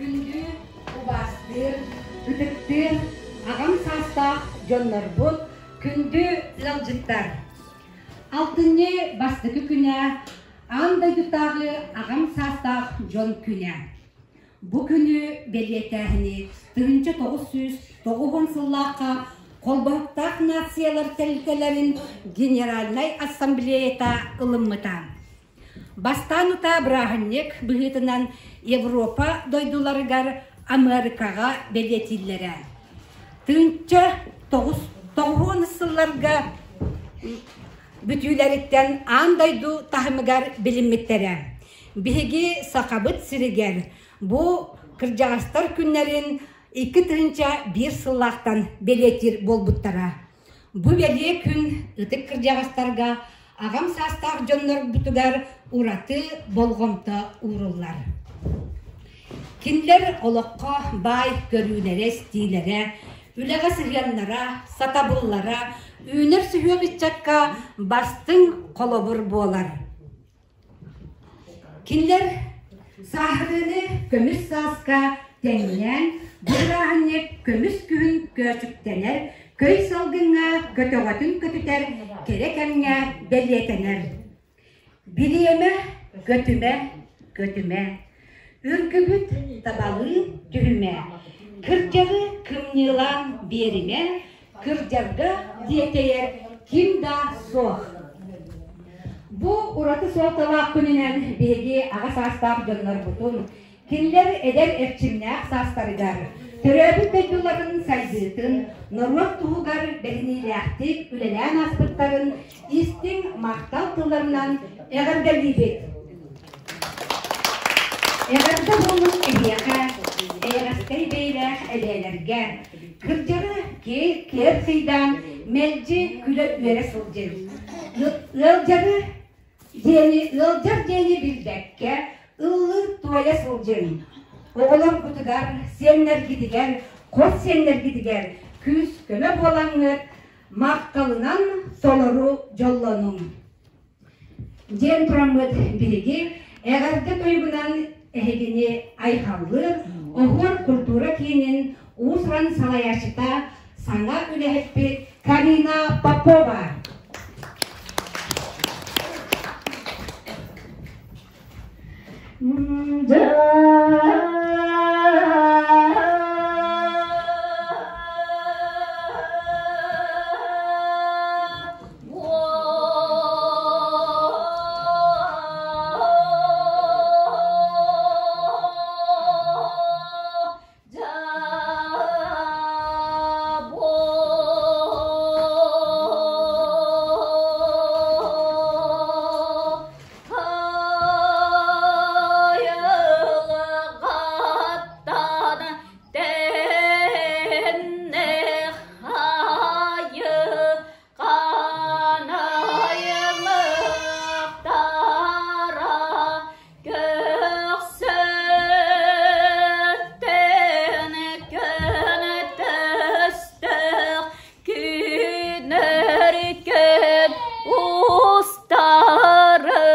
Күндү убаастыыр, ытыктыыр аҕам саастаах дьоннорбут, күндү ыалдьыттар! Алтынньы бастакы күнэ аан дойдутааҕы аҕам саастаах дьон күнэ. Бу күнү бэлиэтээһини 1990 сыллаахха Холбоһуктаах нациялар тэрилтэлэрин Генеральнай Ассамблеята ылыммыта. Бастаан утаа бырааһынньык быһыытынан Европа дойдуларыгар Амыарыкаҕа бэлиэтииллэрэ. Тыынча тоҕус сылларга бүтүүлэриттэн аан дойду таһымыгар билиммиттэрэ. Биһиги Сахабыт сиригэр бу кырдьаҕастар күннэрин 2001 сыллаахтан бэлиэтиир буолбуттара. Бу бэлиэ күн ытык кырдьаҕастарга аҕам саастаах дьоннорбутугар ураты болҕомто ууруллар. Кинилэр олоххо баай көрүүлэрэ-истиилэрэ, үлэҕэ сыһыаннара, сатабыллара үүнэр сүһүөх ыччакка бастыҥ холобур буолар. Кинилэр сааһырыыны көмүс сааска тэҥнээн, бу бырааһынньык көмүс күһүн көөчүктэнэр, көй салгыҥҥа көтөҕөтүн көтүтэр кэрэ кэмҥэ бэлиэтэнэр. Бириэмэ көтүмэ, көтүмэ, үргүбүт табалыы түһүмэ, кырдьары кымньыылаан биэримэ, кырдьарга тиэтэйэр ким да суох. Бу ураты суолталаах күнүнэн биһиги аҕа саастаах дьоннорбутун, кинилэр эдэр эрчимнээх саастарыгар, төрөөбүт дойдуларын сайдыытын, норуот туһугар бэриниилээхтик үлэлээн ааспыттарын истиҥ махтал тылларынан эҕэрдэлиибит! Эҕэрдэ буоллун эһиэхэ, эйэҕэстэй бэйэлээх эбээлэргэ, кырдьары киэр сыйдаан мэлдьи күлэ-үөрэ сылдьын. Ыалдьары диэни ыалдьар диэни билбэккэ ыллыы-туойа сылдьын. Оҕолоргутугар, сиэннэргитигэр, хос сиэннэргитигэр күүс-көмө буолаҥҥыт махталынан толору дьоллонуҥ. Диэн тураммыт биһиги эҕэрдэ тойугунан эһигини айхаллыыр Оһуор культура киинин уус-уран салайааччыта саҥа үлэһиппит Карина Попова. Тэннэх айы Канайылыктара көхсөттөн көнтөстөх күнөркөн устары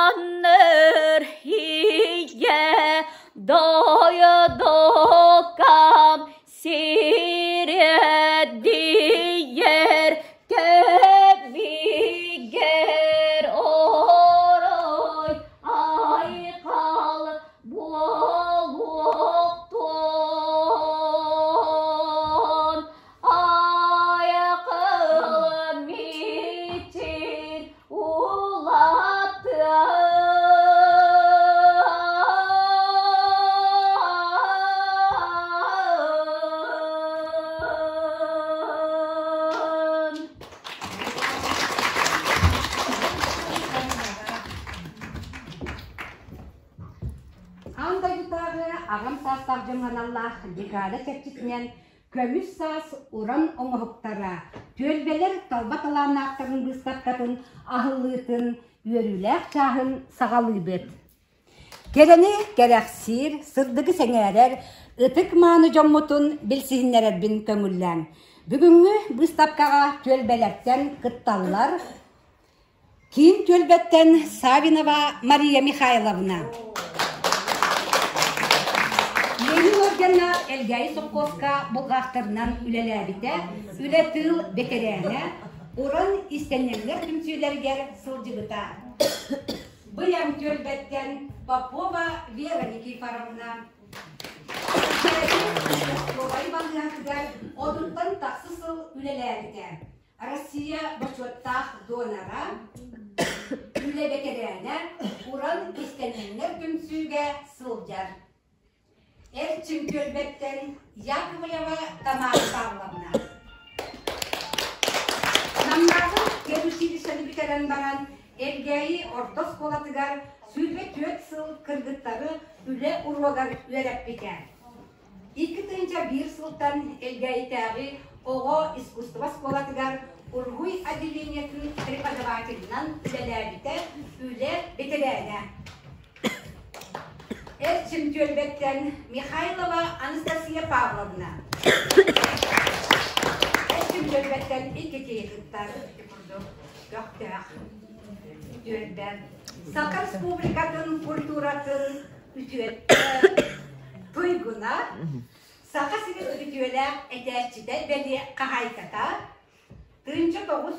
Боанныр ийэ Дойдукам сирэдийэр кэбигэр орой айхал буолуохтун айхал мичин Улаатыан. Аан дойдутааҕы аҕам саастаах дьоҥҥо аналлаах декада чэрчитинэн Көмүс саас уран оҥоһуктара түөлбэлэр талба талааннаахтарын быыстапкатын аһыллыытын үөрүүлээх чааһын саҕалыыбыт. Кэрэни кэрэхсиир, сырдыгы сэҥээрэр ытык-мааны дьоммутун билсиһиннэрэрбин көҥүллээҥ. Бүгүҥҥү быыстапкаҕа түөлбэлэртэн кытталлар. Киин түөлбэттэн Савинова Мария Михайловна. Ленин орденнаах Элгээйи сопхуоска булгаахтарынан үлэлээбитэ, үлэ тыыл бэтэрээнэ, уран истэнньэҥнэр түмсүүлэригэр сылдьыбыта. Быйаҥ түөлбэттэн Попова Вера Никифоровна. Элгээйи балыыһатыгар отуттан тахса сыл үлэлээбитэ. Россия бочуоттаах донора, үлэ бэтэрээнэ, уран истэнньэҥнэр түмсүүгэ сылдьар. Эрчим түөлбэттэн Яковлева Тамара Павловна. Намнааҕы педучилищены бүтэрэн баран, Элгээйи орто оскуолатыгар 24 сыл кыргыттары үлэ уруогар үөрэппитэ. 2001 сылтан Элгээйитээҕи оҕо искусство оскуолатыгар уруһуй отделениетын преподавателинэн үлэлээбитэ, үлэ бэтэрээнэ. Эрчим түөлбэттэн Михайлова Анастасия Павловна. Эрчим түөлбэттэн икки киһи кыттар курдук көхтөөх түөлбэ. Саха Республикатын культуратын үтүөттэ туйгуна, Саха сирин үтүөлээх этээччитэ бэлиэ хаһаайката, 19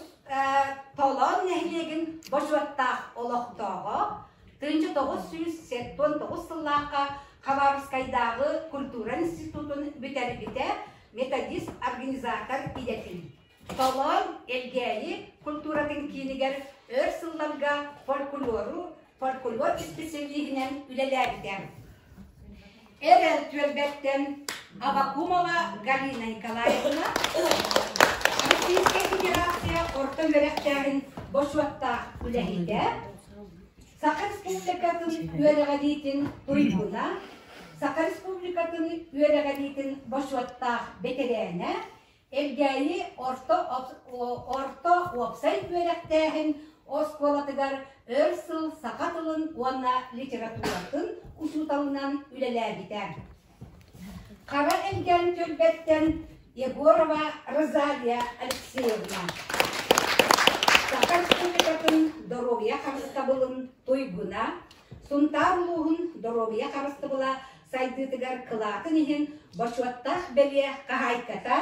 Толоон нэһилиэгин бочуоттаах олохтооҕо, 1979 сыллаахха Хабаровскайдааҕы культура институтун бүтэрбитэ, методист-организатор идэтин. Толоон Элгээйи культуратын киинигэр өр сылларга фольклору фольклор исписэлииһинэн үлэлээбитэ. Эрэл түөлбэттэн Авакумова Галина Николаевна Российскай Федерация орто үөрэхтээҕин бочуоттаах үлэһитэ, Саха Республикатын үөрэҕириитин туйгуна, Саха Республикатын үөрэҕириитин бочуоттаах бэтэрээнэ, Элгээйи орто орто уопсай үөрэхтээһин оскуолатыгар өр сыл саха тылын уонна литературатын учууталынан үлэлээбитэ. Хара Элгээн түөлбэттэн Егорова Розалия Алексеевна. Саха Республикатын доруобуйа харыстабылын туйгуна, Сунтаар улууһун доруобуйа харыстабыла сайдыытыгар кылаатын иһин бочуоттаах бэлиэ хаһаайката,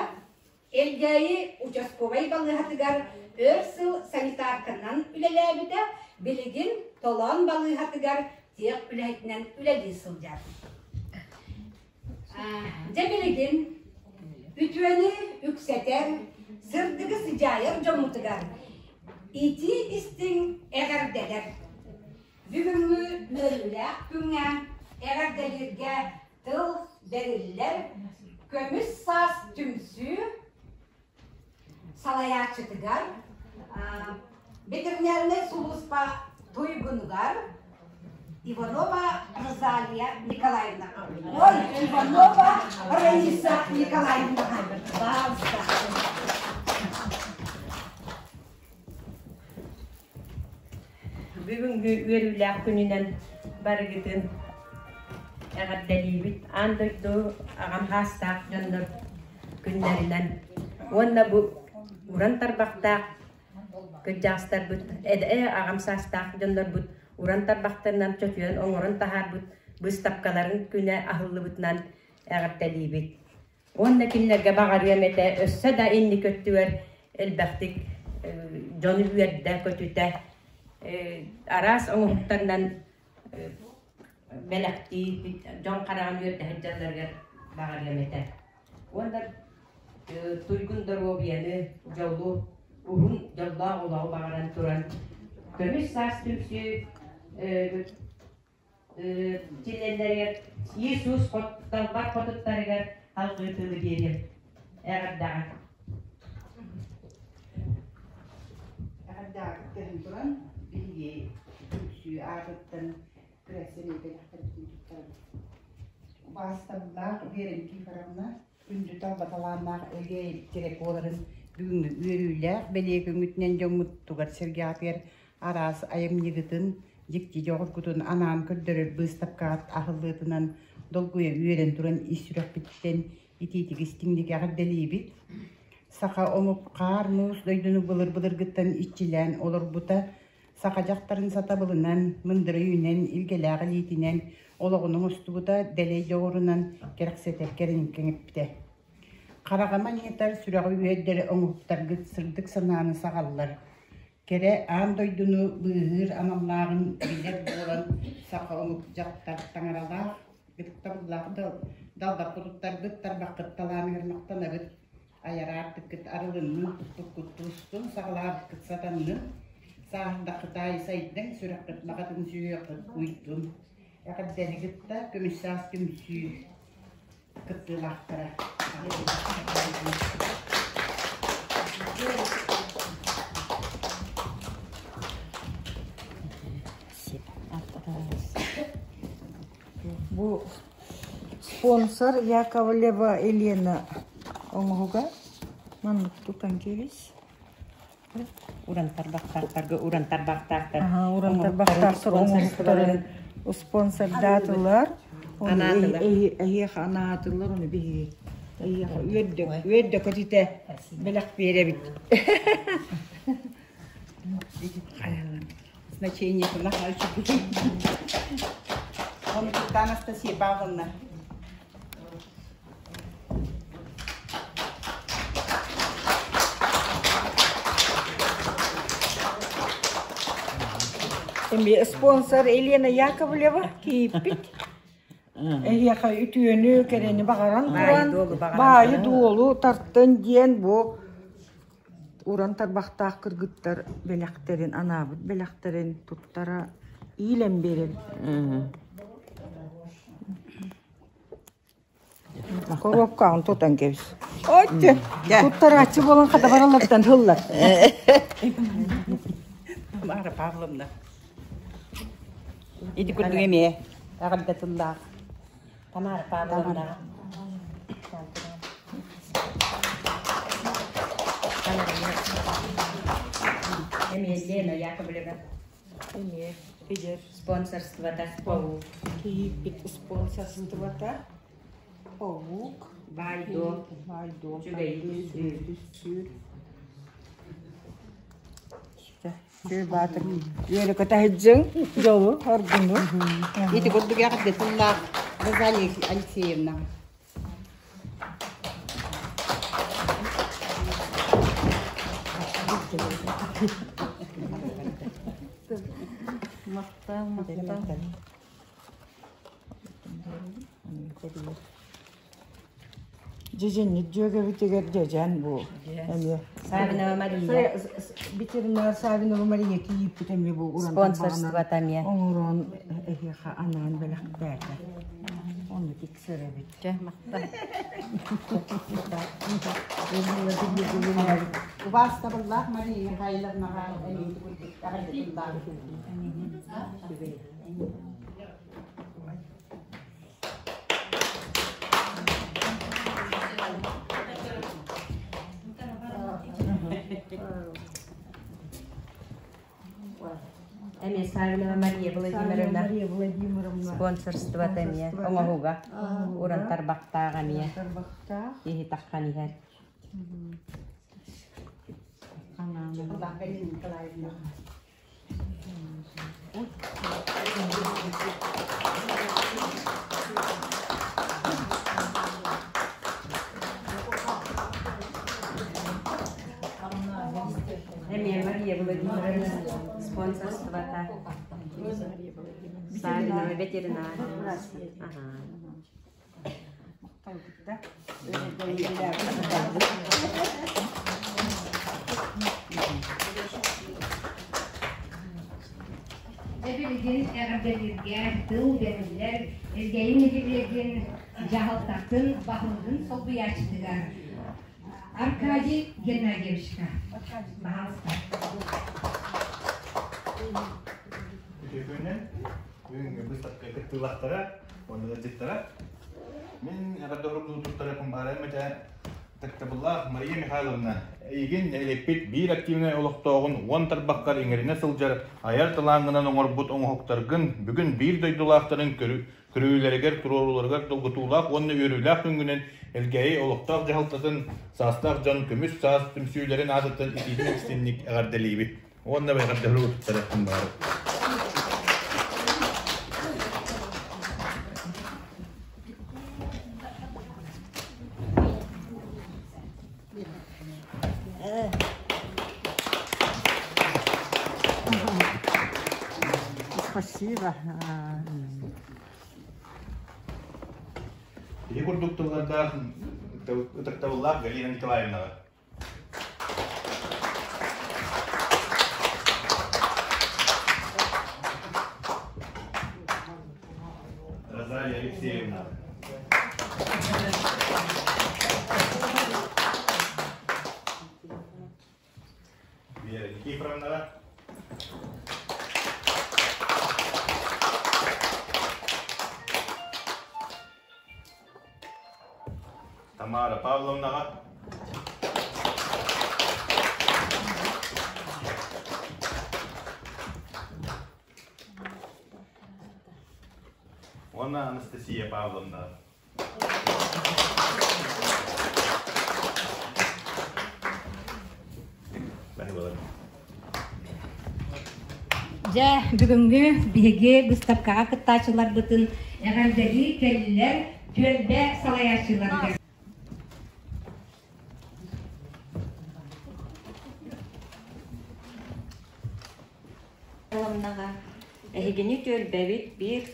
Элгээйи участковай балыыһатыгар өр сыл санитарканан үлэлээбитэ, билигин Толоон балыыһатыгар тех үлэһитинэн үлэлии сылдьар. Дьэ билигин үтүөнү үксэтэр, сырдыгы сыдьаайар дьоммутугар итии истиҥ эҕэрдэлэр. Бүгүҥҥү үөрүүлээх күҥҥэ эҕэрдэлииргэ тыл бэриллэр Көмүс саас түмсүү салайааччытыгар ветеринарнай сулууспа туйгунугар Иванова Розалия Николаевна. Ой, Иванова Раиса Николаевна. Пожалуйста. Бүгүҥҥү үөрүүлээх күнүнэн барыгытын эҕэрдэлиибит. Аан дойду аҕам хаастаах дьоннор күннэринэн уонна бу уран тарбахтаах кырдьаҕастарбыт, аҕам саастаах дьоннорбут уран тарбахтарынан чочуйан оҥорон таһаарбыт быыстапкаларын күнэ аһыллыбытынан эҕэрдэлиибит. Уонна кинилэргэ баҕарыам этэ, өссө да инники өттүгэр элбэхтик дьону үөрдэ-көтүтэ, араас оҥоһуктарынан бэлэхтии, дьон хараҕын үөрдэ сылдьалларыгар баҕарыам этэ. Уонна туйгун доруобуйаны, дьолу, уһун дьоллоох олоҕу баҕаран туран, көмүс саас түмсүү Чилиэннэригэр Иисус далбар хотуттарыгар алгыы тылы биэриэм. Эҕэрдэҕэ. Эҕэрдэҕэ кыттыһан туран, биһиги түмсүү аатыттан күрэстэни бэлэхтэрбитин туттарабыт. Убаастабыллаах Вера Никифоровна, күндү талба талааннаах эгэ тирэх буоларын бүгүҥҥү үөрүүлээх бэлиэ күҥҥүтүнэн дьоммутугар сэргэҕитигэр араас айымньыгытын, дьикти дьоҕургутун анаан көрдөрөр быыстапкаҕыт аһыллыытынан долгуйа үөрэн туран ис сүрэхпититтэн итиитик истиҥник эҕэрдэлиибит. Саха омук хаар-муус дойдуну былыр-былыргыттан иччилээн олорбута. Саха дьахтарын сатабылынан, мындыры үүнэн, илгэлээх илиитинэн олоҕун оҥостубута, дэлэй доҕорунан кэрэхсэтэр кэриҥкэҥэппитэ. Хараҕа манньытар, сүрэҕи үөрдэр оҥоһуктаргыт сырдык санааны саҕаллар. Кэрэ аан дойдуну быыһыыр аналлааҕын билэр буолан, саха омук дьахтар таҥаралаах, ытыктабыллаах далбар хотуттарбыт тарбаххыт талааныгар махтанабыт. Айар аартыккыт арылыннын, туппуккут тустун, саҕалаабыккыт сатаннын, сааһырдаххыт аайы сайдыҥ, сүрэххит баҕатын сүһүөххүт уйдун. Эҕэрдэни кытта көмүс саас түмсүү кыттыылаахтара. Бу спонсор Яковлева Елена оҥоһуга маннык тутан кэбис. Уран тарбахтаахтарга уран тарбахтаахтар. Уран тарбахтаахтар оҥоһуктарын спонсордаатылар. Анаатылар. Эһиэхэ анаатылар, ону биһиги эһиэхэ үөрдэ үөрдэ көтүтэ бэлэх биэрэбит. Значение наһаа үчүгэй. Оны кытта Анастасия Павловна. Эми спонсор Елена Яковлева кииппит. Эһиэхэ үтүөнү кэрэни баҕаран туран, баайы дуолу тартын диэн бу уран тарбахтаах кыргыттар бэлэхтэрин, анаабыт бэлэхтэрин туттара иилэн биэрэбит. Коробкаҕын тутан кэбис. Отте, туттарааччы буолан хата бараллартан ыллар. Тамара Павловна. Ити курдук эмиэ эҕэрдэ тыллаах. Тамара Павловна. Эмиэ Лена Яковлева. Эмиэ эдэр спонсорствота паук. Киһиппит спонсорствота паук. Баай-дуол. Баай-дуол. Үчүгэй түссүүр. Баатыр үөрэ көтөһүдьүҥ дьолу оргуну. Ити курдук эҕэрдэ тыллаах Розалия Алексеевна. Махтал, махтал. Дьэдьэнньит дьүөгэбитигэр дьэдьэн бу эмиэ. Савинова Мария. Ветеринар Савинова Мария кийииппит эмиэ бу уран Спонсорствота эмиэ. оҥорон эһиэхэ анаан бэлэхтээтэ. Онну тиксэрэбит. Дьэ, махтал. Убаастабыллаах Мария Михайловнаҕа эмиэ курдук эҕэрдэ тыллаах. Эмиэ Савинова Мария Владимировна. Мария Владимировна. Спонсорствота эмиэ оҥоһуга. Уран тарбахтаах эмиэ. Тарбахтаах. Киһи таххан иһэр. Галина Николаевна. Эмиэ Мария Владимировна спонсорствота. Савинова ветеринар. Ага. Эбилигин эҕэрдэлииргэ тыл бэриллэр Элгээйи нэһилиэгин дьаһалтатын баһылыгын солбуйааччытыгар Аркадий Геннадьевичка. Пожалуйста. Үтүө күнүнэн бүгүҥҥү быыстапка кыттыылаахтара уонна ыалдьыттара. Мин эҕэрдэ уругун туттарыахпын баҕарарым этэ ытыктабыллаах Мария Михайловна, эйигин нэһилиэкпит биир активнай олохтооҕун уон тарбаххар иҥэринэ сылдьар айар талааҥҥынан оҥорбут оҥоһуктаргын бүгүн биир дойдулаахтарын көрүүлэригэр туруорууларыгар долгутуулаах уонна үөрүүлээх күҥҥүнэн Элгээйи олохтоох дьаһалтатын саастаах дьон көмүс саас түмсүүлэрин аатыттан итиитин истиҥник эҕэрдэлиибит. Уонна бэҕэрдэһэр утуттарыахпын баҕарабын. Спасибо. Ити курдук тыллардаах ытыктабыллаах Галина Николаевнаҕа. Розалия Алексеевна. Вера Никифоровна. Тамара Павловнаҕа. Уонна Анастасия Павловна. Дьэ, бүгүҥҥү биһиги быыстапкаҕа кыттааччыларбытын эҕэрдэлии кэллилэр түөлбэ салайааччыларыгар. Ылымнаҕа эһигини түөлбэбит биир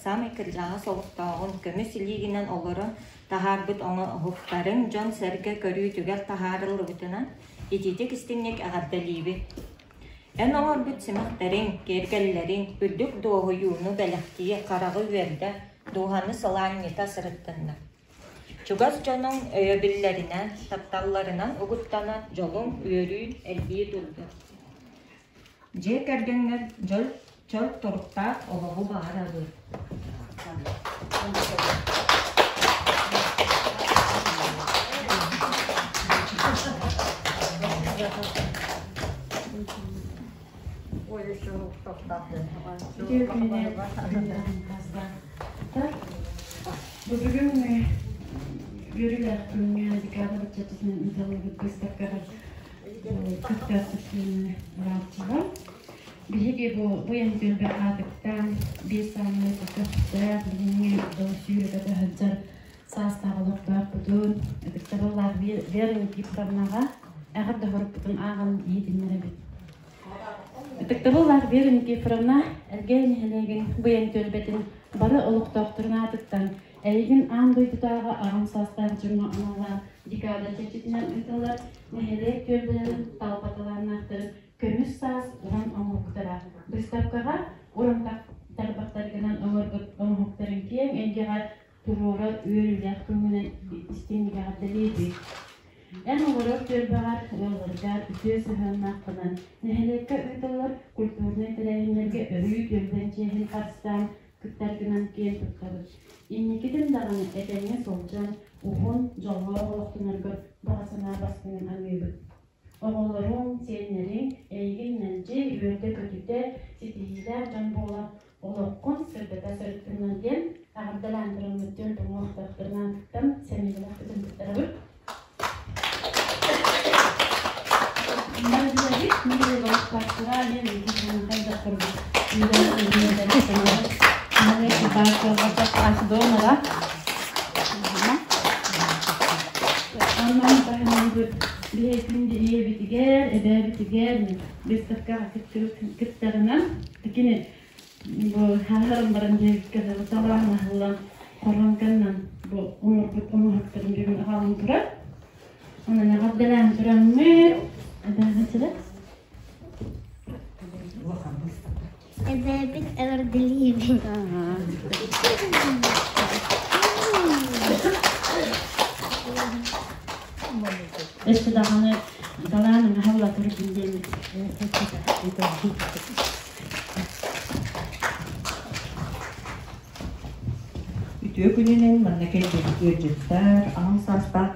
саамай кырдьаҕас олохтооҕун көмүс илиигинэн олорон таһаарбыт оҥоһуктарын дьон-сэргэ көрүүтүгэр таһаарыллыбытынан итиитик истиҥник эҕэрдэлиибит. Эн оҥорбут симэхтэриҥ, киэргэллэриҥ үрдүк дуоһуйууну бэлэхтии хараҕы үөрдэ, дууһаны сылаанньыта сырыттыннар. Чугас дьонуҥ өйөбүллэринэн, тапталларынан угуттанан дьолуҥ, үөрүүн элбии турдун. Дьиэ кэргэҥҥэр дьол, чөл туруктаах олоҕу баҕарабын. Бу бүгүн үөрүүлээх күҥҥэ декада баччатынан ыытыллыбыт быыстапкаҕа кыттыахпытын ырааччылар. Биһиги бу Буян түөлбэ аатыттан биир саамай көхтөөх, билиҥҥи сүүрүкэтэ сылдьар саастаах олохтоохпутун, ытыктабыллаах Вера Никифоровнаҕа эҕэрдэ хоруппутун ааҕан иһитиннэрэбит. Ытыктабыллаах Вера Никифоровна, Элгээй нэһилиэгин Быйаҥ түөлбэтин бары олохтоохторун аатыттан эйигин аан дойдутааҕы аҕам саастаах дьоҥҥо аналлаах декада чэрчитинэн ыытыллар нэһилиэк түөлбэлэрин талба талааннаахтарын Көмүс саас уран оҥоһуктара быыстапкаҕа уран тарбахтаргынан оҥорбут оҥоһуктарын киэҥ эйгэҕэ туруорар үөрүүлээх көҥүлүн истиҥник эҕэрдэлиибит. Эн олорор түөлбэҕэр ыалларгар үтүө сыһыаннааххынан нэһилиэккэ ыытыллар культурнай тэрээһиннэргэ өрүү түөлбэҥ чиэһин харыстаан кыттаргынан киэн туттабыт. Инникитин даҕаны этэҥҥэ сылдьан, уһун, дьоллоох олохтоноргор баҕа санаа бастыҥын аныыбыт. Оҕолоруҥ, сиэннэриҥ эйигин мэлдьи үөрдэ-көтүтэ, ситиһиилээх дьон буола олоххун сырдата сырыттыннар диэн эҕэрдэлээн тураммыт түөрт уҥуохтаахтарынааттан сэниэлээхпитин туттарабыт. Мэлдьилэбит миилэлоохтоохтора диэн хайдах курдук Онон таһынан биһиги ийэбитигэр, эбээбитигэр выставкаҕа кыттарынан кини бу хаһаран баран диэбиккэ дылы талаан аһыллан хоруоҥканнан бу оҥорбут оҥоһуктарын бүгүн аҕалан турар. Онон эҕэрдэлээн тураммыт эбээҕитилэр Эбээбин эҕэрдэлиибин. Өссө даҕаны талаанын аһылла турдун диэн Үтүө күнүнэн манна кэлбит ыалдьыттар, аҕам саастаах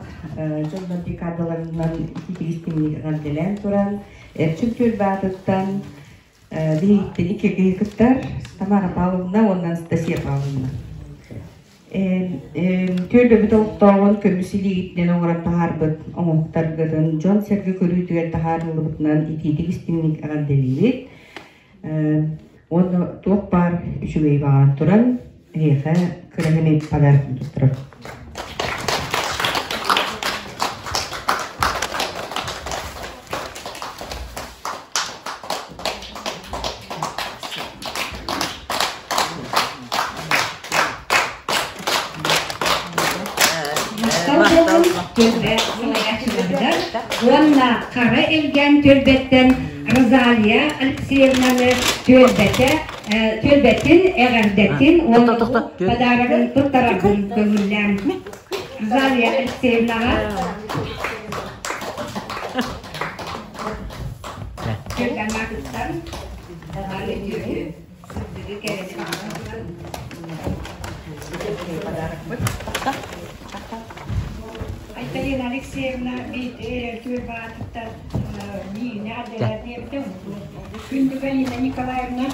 дьоннор декадаларынан итиитик эҕэрдэлээн туран, Эрчим түөлбэ аатыттан Биһиги кыргыттар Тамара Павловна уонна Анастасия Павловна. Түөлбэбит олохтооҕун көмүс илиигитинэн оҥорон таһаарбыт оҥоһуктаргытын дьон-сэргэ көрүүтүгэр таһаарыллыбытынан итиитик истиҥник эҕэрдэлиибит. Уонна туох баар үчүгэйи баҕаран туран, эһиэхэ кыраһыный подарок туттарар. Махтал түөлбэ салайааччыларыгар уонна Хара Элгээн түөлбэттэн Розалия Алексеевнаны түөлбэтэ түөлбэтин эҕэрдэтин уонна подарогын туттараргын көҥүллээн Розалия Алексеевнаҕа түөлбэ бары үтүөнү сырдыгы кэрэни баҕаран Айталина Алексеевна биир түөлбэ аатыттан миигин эҕэрдэлээн диэбитэ. Күндү Галина Николаевна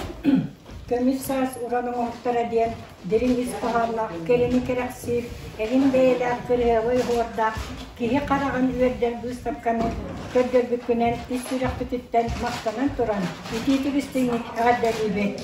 көмүс саас уран оҥоһуктара диэн дириҥ ис хоһоонноох, кэрэни кэрэхсиир, эҥин бэйэлээх кырыһыабай оһуордаах киһи хараҕын үөрдэр быыстапканы көрдөрбүккүнэн ис сүрэхпититтэн махтанан туран итиитик истиҥник эҕэрдэлиибит.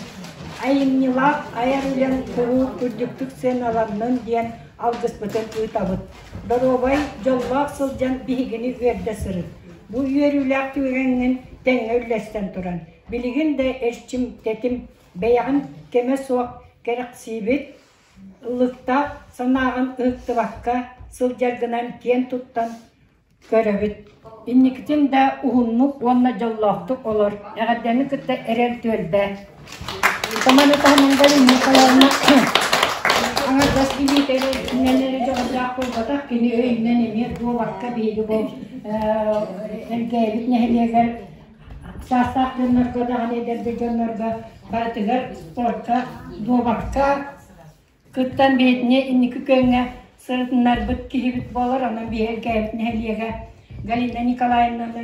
Айымньылаах айар үлэҥ куруук үрдүктүк сыаналаннын диэн алгыспытын ыытабыт. Доруобай, дьоллоох сылдьан биһигини үөрдэ сырыт. Бу үөрүүлээх түгэҥҥин тэҥҥэ үллэстэн туран, билигин да эрчим, тэтим Бэйэҕин кэмэ суох кэрэхсиибит, ыллыктаах санааҕын ыһыктыбакка сылдьаргынан киэн туттан көрөбүт. Инникитин да уһуннук уонна дьоллоохтук олор, эҕэрдэни кытта эрэл түөлбэ. Тамара Таһымангалин Николаевна аҥардас илиитинэн эрэ дьоҕурдаах буолбатах, кини өйүнэн эмиэ дуобакка биһиги бу Элгээйбит нэһилиэгэр Саастаах дьоннорго даҕаны эдэрдэ дьоннорго барытыгар спортка, дуобакка кыттан бэйэтинэ инники күөҥҥэ сырытыннарбыт киһибит буолар. Онон биһиги нэһилиэгэ Галина Николаевнаны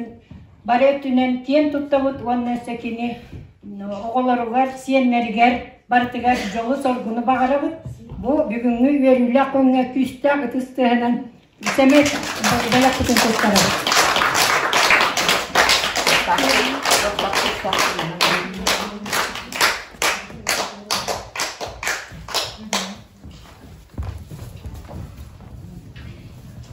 бары өттүнэн киэн туттабыт уонна өссө кини оҕолоругар, сиэннэригэр барытыгар дьолу-соргуну баҕарабыт. Бу бүгүҥҥү үөрүүлээх күҥҥэ күүстээх ытыс тыаһынан Сэмэй бэлэхпитин туттарабыт.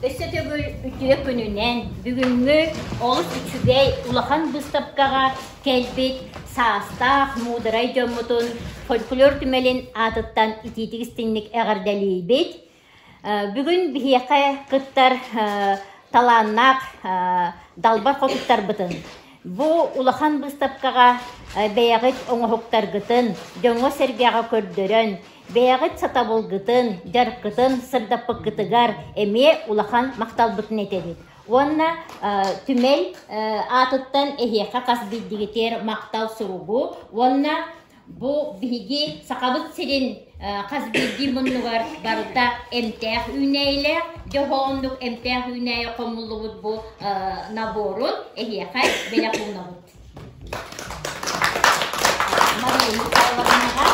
Өссө төгүл үтүө күнүнэн бүгүҥҥү олус үчүгэй улахан быыстапкаҕа кэлбит саастаах муударай дьоммутун фольклор түмэлин аатыттан итиитик истиҥник эҕэрдэлиибит. Бүгүн биһиэхэ кыттар талааннаах далбар хотуттарбытын бу улахан быыстапкаҕа бэйэҕит оҥоһуктаргытын дьоҥҥо-сэргэҕэ көрдөрөн, бэйэҕит сатабылгытын, дьарыккытын сырдаппыккытыгар эмиэ улахан махталбытын этэбит. Уонна түмэл аатыттан эһиэхэ хас биирдигитигэр махтал суругу уонна Бу биһиги Сахабыт сирин хас биирдии муннугар барыта эмтээх үүнээйилээх, дьоһооннук эмтээх үүнээйи хомуллубут бу наборун эһиэхэ бэлэх уунабыт. Мария Михайловнаҕа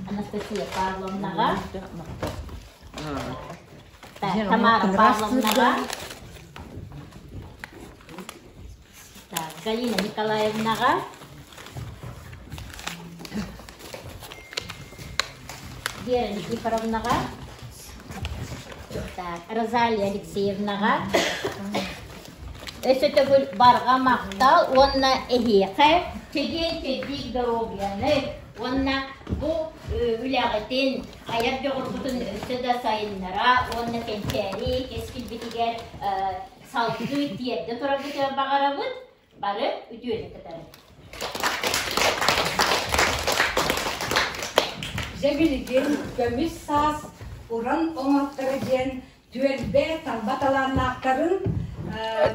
Анастасия Павловнаҕа Тамара Павловнаҕа, Галина Николаевнаҕа, Вера Никифоровнаҕа, Розалия Алексеевнаҕа өссө төгүл барҕа махтал уонна эһиэхэ чэгиэн-чэбдик доруобуйаны уонна бу үлэҕитин айар дьоҕурбутун өссө да сайыннара уонна кэнчээри кэскилбитигэр салгыы тиэрдэ тураргытыгар баҕарабыт. Бары үтүөнү кытары. Дьэ билигин көмүс саас уран оҥоттара диэн түөлбэ талба талааннаахтарын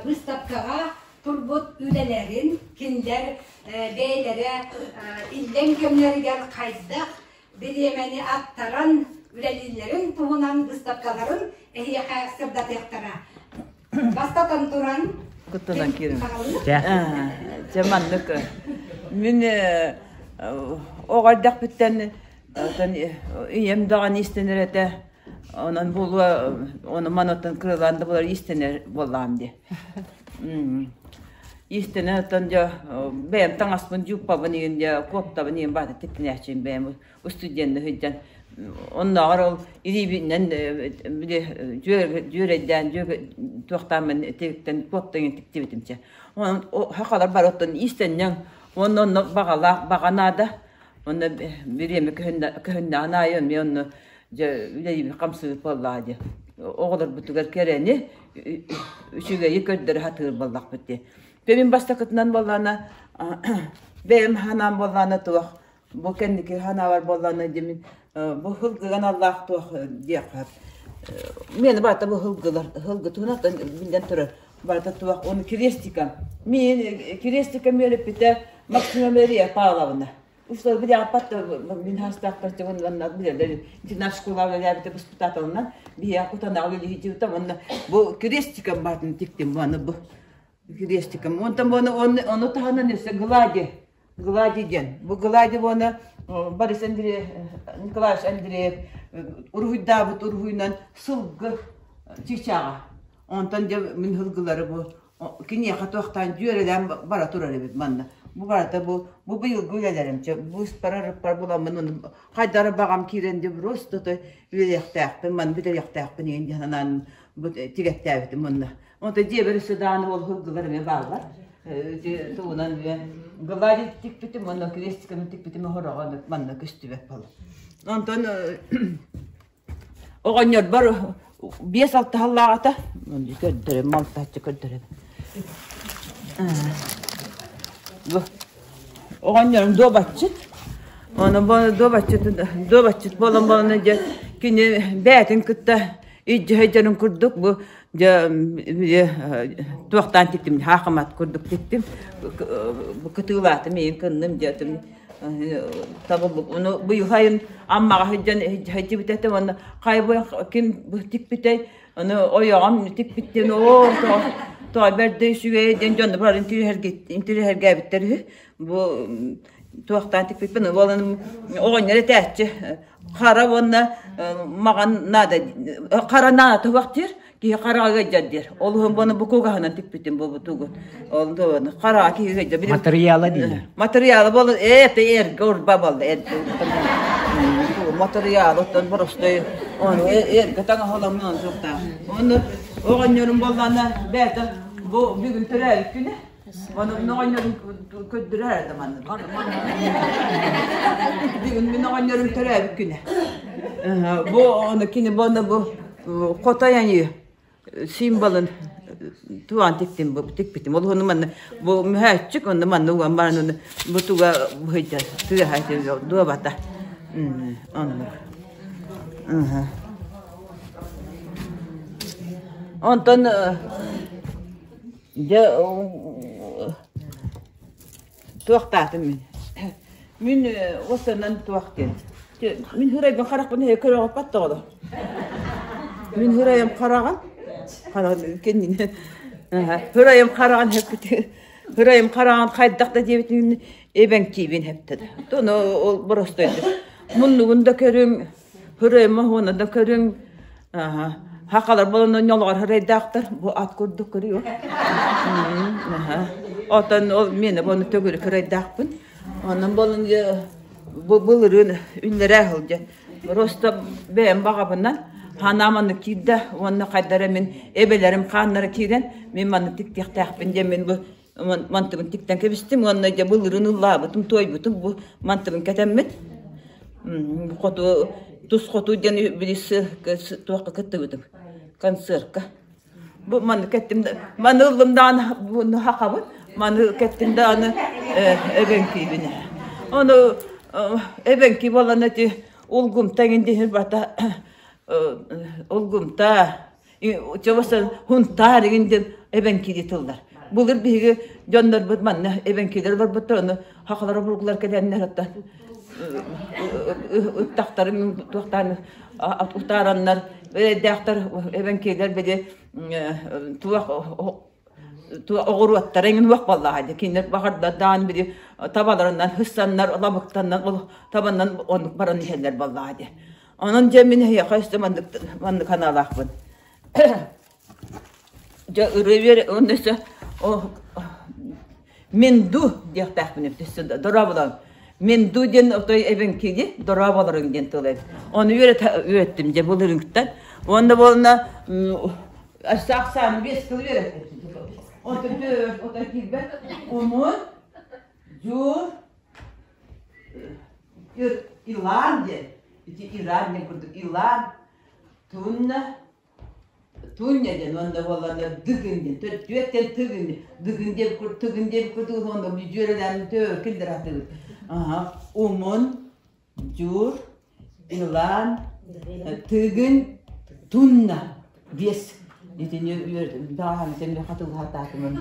быыстапкаҕа турбут үлэлэрин кинилэр бэйэлэрэ иллэҥ кэмнэригэр хайдах бириэмэни аттаран үлэлииллэрин туһунан быыстапкаларын эһиэхэ сырдатыахтара. Бастатан туран, Куттанан киирин. Дьэ, маннык. Мин. Оҕо эрдэхпиттэн ийэм даҕаны иистэнэр этэ. Онон буолуо, ону манаттан кыралаан да буолар иистэнэр буоллаҕым дии. Иистэнэн оттон дьэ бэйэм таҥаспын дьууппабын иһин дьэ куоптабын иһин баата тиктинээччим бэйэм устудьуонна сылдьан оннооҕор ол илиибинэн били дьүөрэйдээн туохтааммын тириттэн куопта иҥин тиктибитим чэ. Онон сахалар бары оттон иистэнньэҥ уонна онно баҕалаах баҕа наада. Онно бириэмэ көһүннэҕин аайы эмиэ онно дьэ үлэлиибит хамсыыбыт буоллаҕа дии. Оҕолорбутугар кэрэни, үчүгэйи көрдөрө сатыыр буоллахпыт дии. Мин бастакытынан буоллаҕына бэйэм санаам буоллаҕына туох бу кэнники санаабар буоллаҕына дьэ мин бу һылгыган аллаах туох диэххэ миэнэ барыта бу һылгылар һылгы туһунан биллэн турар барыта туох оны крестиком мин крестиком үөрэппитэ Максима Мария Павловна Услар билэҕиппат мин хастаахтар уонна билэлэр интернат школа үлэлээбитэ воспитателынан биһиэхэ кутанаҕа үлэлиһи уонна бу крестиком баатын тиктим уонна бу крестиком онтон ону таһынан өссө глади Глади диэн. Бу Глади уонна Борис Андреев, Николаевич Андреев уруһуйдаабыт уруһуйунан сылгы чыычааҕа. Онтон дьэ мин сылгылары бу киниэхэ туохтаан дьүөрэлээн бара турар эбит манна. Бу барыта бу бу быйылгы үлэлэрим чэ бу ыспар буламмын ону хайдары баҕам киирэн дьэ просто то үлэлиэхтээхпин маны бүтэриэхтээхпин иһин диэн санаан бу тигэттээбитим онно. Онто дьиэбэр өссө даҕаны ол сылгылар эмиэ бааллар. Ити тугунан эмиэ глади тикпитим уонна крестиканы тикпитим оһороҕо манна көстүбэт буолла. Онтон оҕонньорбор 5-6 сыллааҕыта көрдөрөм, малтааччы көрдөрөм. Оҕонньорум дуобатчыт. Ону дуобатчыт дуобатчыт буолан буолан дьэ кини бэйэтин кытта илдьэ курдук бу дьэ туохтаан тиктим хаахымат курдук тиктим бу кытыылаатым ийин кынным дьэтим табыллык ону быйыл Аммаҕа сылдьан сылдьыбыт этэ уонна хайбы ким тикпитэй ону ойоҕом тикпиттэн оо тоҕо бэрдэ үчүгэй диэн дьонно бар интириэһэргээбиттэр үһү бу туохтаан тикпиппин уолан оҕонньор этээччи хара уонна маҕан наада хара наада туһах диир киһи хараҕа ыалдьар диир ол уһун буону бу кугаһынан тикпитим бу тугун ол хараҕа киһи ыалдьар Материала дииллэр. Материала буолан это эргэ урба буолла эргэ материал оттон боростой ону эргэ таҥаһаламмын суохтаах ону оҕонньорум буоллаҕына бэйэтэ бу бүгүн төрөөбүт күнэ Ону мин оҕонньорум көрдөрөр да манна. Бүгүн мин оҕонньорум төрөөбүт күнэ. Бу ону кини буону бу хотой аньыы символын туан тиктим бу тикпитим. Ол ону манна бу мөһөөччүк онно манна уган баран ону бу туга быһыйда тыаһа дуобата. Оннук. Онтон Дьэ, туохтаатым мин. Мин уостанан туох диэн. Мин хырайбын харахпын эһэ көрөҕөппат тоҕоло. Мин хырайым хараҕын хараҕын кэннинэ хырайым хараҕын хэппити хырайым хараҕын хайдах да диэбитин эбэҥкиибин хэптэ Тону ол боростойду. Муннугун да көрүҥ, Хырыйма уонна да көрүҥ хахалар буолан ньолоҕор хырайдаахтар бу ат курдук көрүө. Оттон ол миэнэ буону төгүрүк хырайдаахпын. Онон буолан бу былырыын үллэрээ сылдьан просто бэйэм баҕабынан ханаам маннык киирдэ уонна хайдара мин эбэлэрим хааннара киирэн мин маннык тиктиэхтээхпин диэн мин бу мантыбын тиктэн кэбистим уонна дьэ былырыын ыллаабытым туойбутум бу мантыбын кэтэммит хоту тус хоту диэн билис туохха кыттыбытым концертка бу маны кэттим маны ыллым даҕаны буну хахабын маны кэттим даҕаны эбэҥкиибин ону эбэҥки буолан эти улгумта эҥин диһин бата улгумта Чобосон Хунтаар игин диэн эбэҥкилии тыллар. Былыр биһиги дьоннорбут манна эбэҥкилэр барбыттар, ону хахалар обургулар кэлэннэр оттон ыттахтарын туохтаан утаараннар эрэйдээхтэр эбэҥкилэр били туох Оҕуруоттара иҥин уох баллаха дии. Кинилэр баҕардадаан били табаларынан хыссаннар, лабыктаннар, ол табаннан оннук баран иһэллэр баллаха дии. Онон дьэ мин эһиэхэ өстө маннык маннык санаалаахпын. Дьэ ырыа үөр онно өссө Минду диэхтээхпин өссө дорооболоон. Минду диэн отой эбэҥкиги дорооболоруҥ диэн тыл эбит. Ону үөрэттим дьэ былырыҥтан. Уонна буолна өссө ахсааны биэс тыл үөрэттим. Отут отой киирбэт. Умун, дьуур, Илан диэн. Ити Иран диэн курдук Илан, Тунна, Туння диэн уонна буоллаҕына Дыгын диэн төрдүөттэн Тыгын Дыгын диэн Тыгын диэн курдук уонна дьүөрэлээн төөр киллэрэ сатыыбыт. Аха Умун, Дьуур, Илан, Тыгын, Тунна биэс итини даҕаһан итини хатылаһатаатымын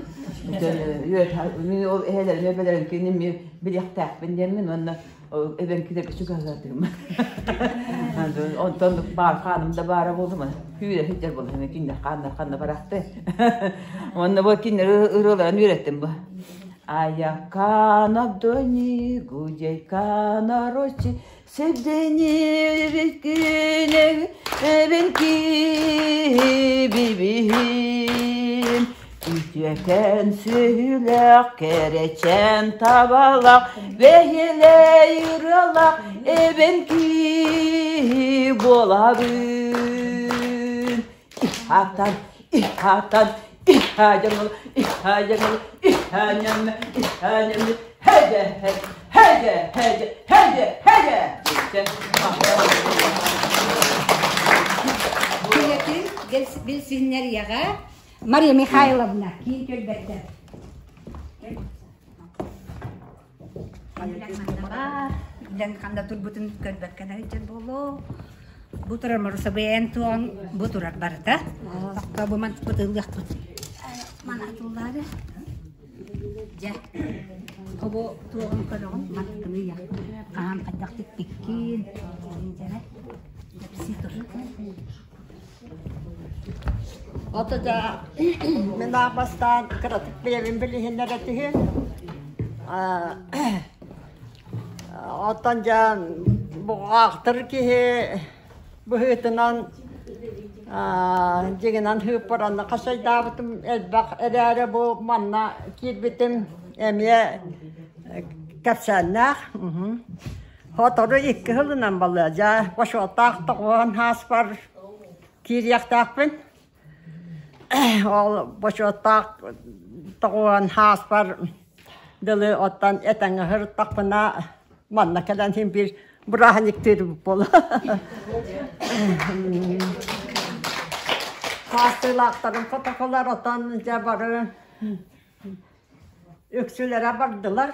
мин ол эһэлэрим эбэлэрим кини билиэхтээхпин диэммин уонна эбэҥкилэргэ чугаһаатым. Онтон баар хааным да баара буолума. Күүрэ сылдьар буолума кинилэр хааннар ханна барахты. Уонна бу кинилэр ырыаларын үөрэттим бу. Аякана дони гудейкана рочи Sebdeni bitkine ebenki bibihim Үтүөкэн сүһүлэх кэрэчэн табалах бэһилэй ырыалах эбэнки буолабын Ихатан, ихатан, ихадьаҥыл, ихадьаҥыл, иханьам, иханьам, хэдэ, хэдэ, хэдэ, хэдэ, хэдэ, Үлэтин билсиннэриэҕэ Мария Михайловна киин түөлбэттэ. Үлэн ханда турбутун көрбөккө да сылдьар буолуо. Бу турар Марусабыйан туон бу турар барыта. Тохто бу ман бытылыахпыт. Мана туллаары. Дьэ, обо туоҕун көрөҕүн маттыҥыйа. Хаһан хайдах тикпиккин, дьэрэ, кэпсии тур. Ото да мин бастаан кыратык бэйэбин билиһиннэрэ түһүн. Оттон дьэ буҕаахтыр киһи быһыытынан дьиҥинэн һыыппаранна хасайдаабытым элбэх эрээри бу манна киирбитим эмиэ кэпсээннээх. Сотору икки сылынан балыа дьэ бочуоттаах тоҕуһан ааспар киириэхтээхпин. Ол бочуоттаах тоҕуһан ааспар дылы оттон этэҥҥэ сырыттахпына манна кэлэн син биир бырааһынньыктыыр буола. Хаастыылаахтарын хотокулар отон дьэ бары үксүлэрэ бардылар.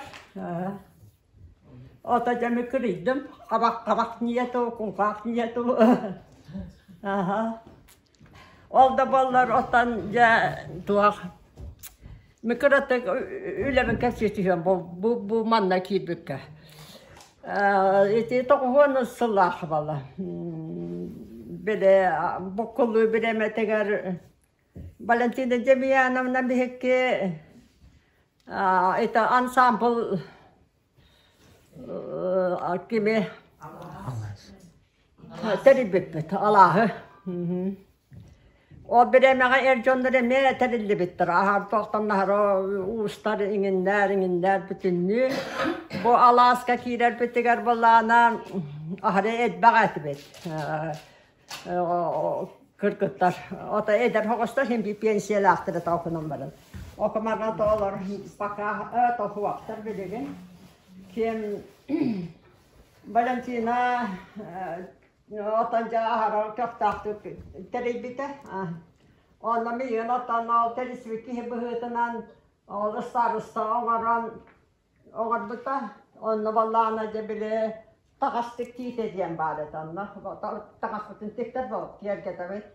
Ото дьэ кырыйдым, хабах-хабах нету, кулгаах нету. Аха. Ол да буоллар оттон дьэ туох микротек үлэбин кэпсии түһүөм бу, бу, бу манна киирбиккэ. Ити тоҕуһуон сыллаах бала. Били буккуллуу бириэмэтигэр Валентина Демьяновна биһикки это ансамбль кими тэрийбиппит алааһы. Ол бириэмэҕэ эр дьоннор эмиэ тэриллибиттэр. Аһар туохтан уустар иҥиннэр иҥиннэр бүтүннүү. Бу алааска киирэрбитигэр былаана аһары элбэх этибит. Кыргыттар ото эдэр оҕостор син биир пенсиялаахтара тоокунан баран. Окумарга тоолор пока тохуохтар билигин. Ким Валентина отон дьааһара көхтөөхтүк тэрийбитэ. Онно миигин оттон ол тэрийсибит киһи быһыытынан ол ыстаарыста оҥорон оҥорбута. Онно баллаана дьэ били таҕастык тиитэ диэн баар этэ онно. Таҕаспытын тиктэр киэргэтэбит.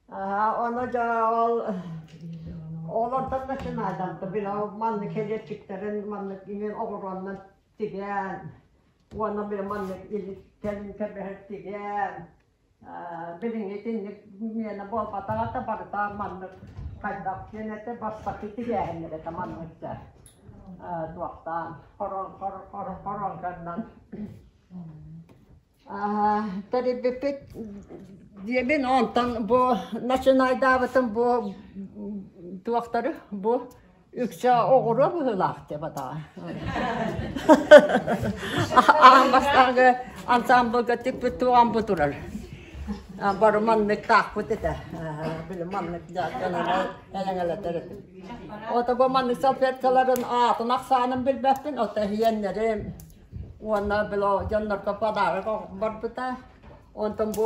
Ону дьэ ол олортон начинайданта били маннык кэлиэччиктэрин маннык иҥин оҕуруоннан тигэн уонна били маннык илиттэн кэбиһэр тигэн. Билиҥҥи итинник миэнэ буолбатаҕа да барыта маннык хайдах диэн этэ бастакы тигээһиннэр этэ маннык дьэ туохтаан хоронканнан тэрийбиппит диэбин онтон бу начинайдаабытым бу туохтары бу үксэ оҕуруо быһыылаах дии батаҕа. Аан бастааҥҥы ансаамбылга тикпит туоҕам бу турар. Бары маннык таахпыт этэ. Били маннык элэҥэлэтэр этим. Ото бу маннык салфеткаларын аатын ахсаанын билбэппин, ото иһиэннэрим уонна били дьоннорго подарок барбыта. Онтон бу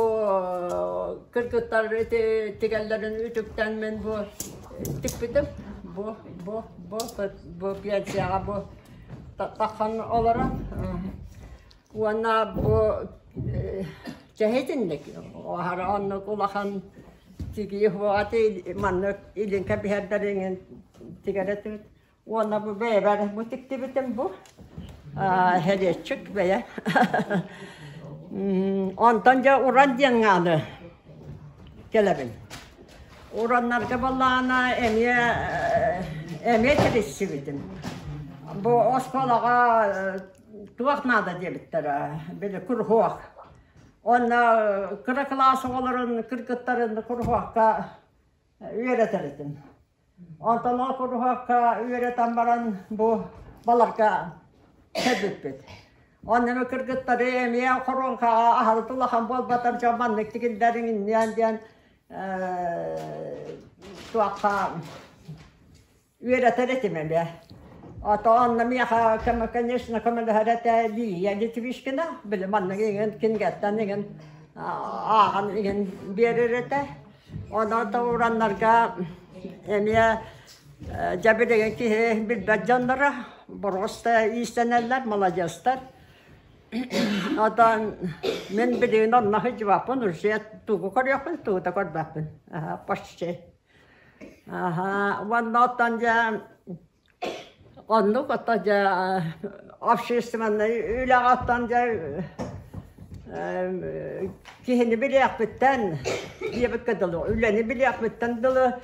кыргыттар ити тигэллэрин үтүктэн мин бу тикпитим. Бу бу бу бу пенсияҕа бу таххан олорон уонна бу чэһитинник аһара оннук улахан тигии хуоҕа маннык илинкэ биһэрдэриҥин тигэрэ Уонна бу бэйэбэр бу тиктибитим бу хэриэччик бэйэ. Онтон дьэ уран диэн гааны кэлэбин. Ураннарга баллаана эмиэ эмиэ тэрийсибитим. Бу оскуолаҕа туох наада диэбиттэрэ, били куруһуок. Онно кыра кылаас оҕолорун кыргыттарын куруһуокка үөрэтэр этим. Онтон ол куруһуокка үөрэтэн баран бу баларга кэлбиппит. Онно кыргыттары эмиэ хоруоҥкаҕа аһарыт улахан буолбатар дьон маннык тигиллэриҥ инниэн диэн туохха үөрэтэр этим эмиэ. Ото онно миэхэ конечно көмөлөһөр этэ Лия Литвишкина били маннык иҥин кинигэттэн иҥин ааҕан иҥин биэрэр этэ. Онон ураннарга эмиэ дьэбилиги киһи билбэт дьонноро боруоста иистэнэллэр, маладьыастар. Отон мин билигин онно сылдьыбаппын, уже тугу көрүөхпүн, тугу да көрбөппүн. Почти. Аха, уонна оттон дьэ Оннук ото дьэ общественнай үлэҕэ оттон дьэ киһини билиэхпиттэн диэбиккэ дылы үлэни билиэхпиттэн дылы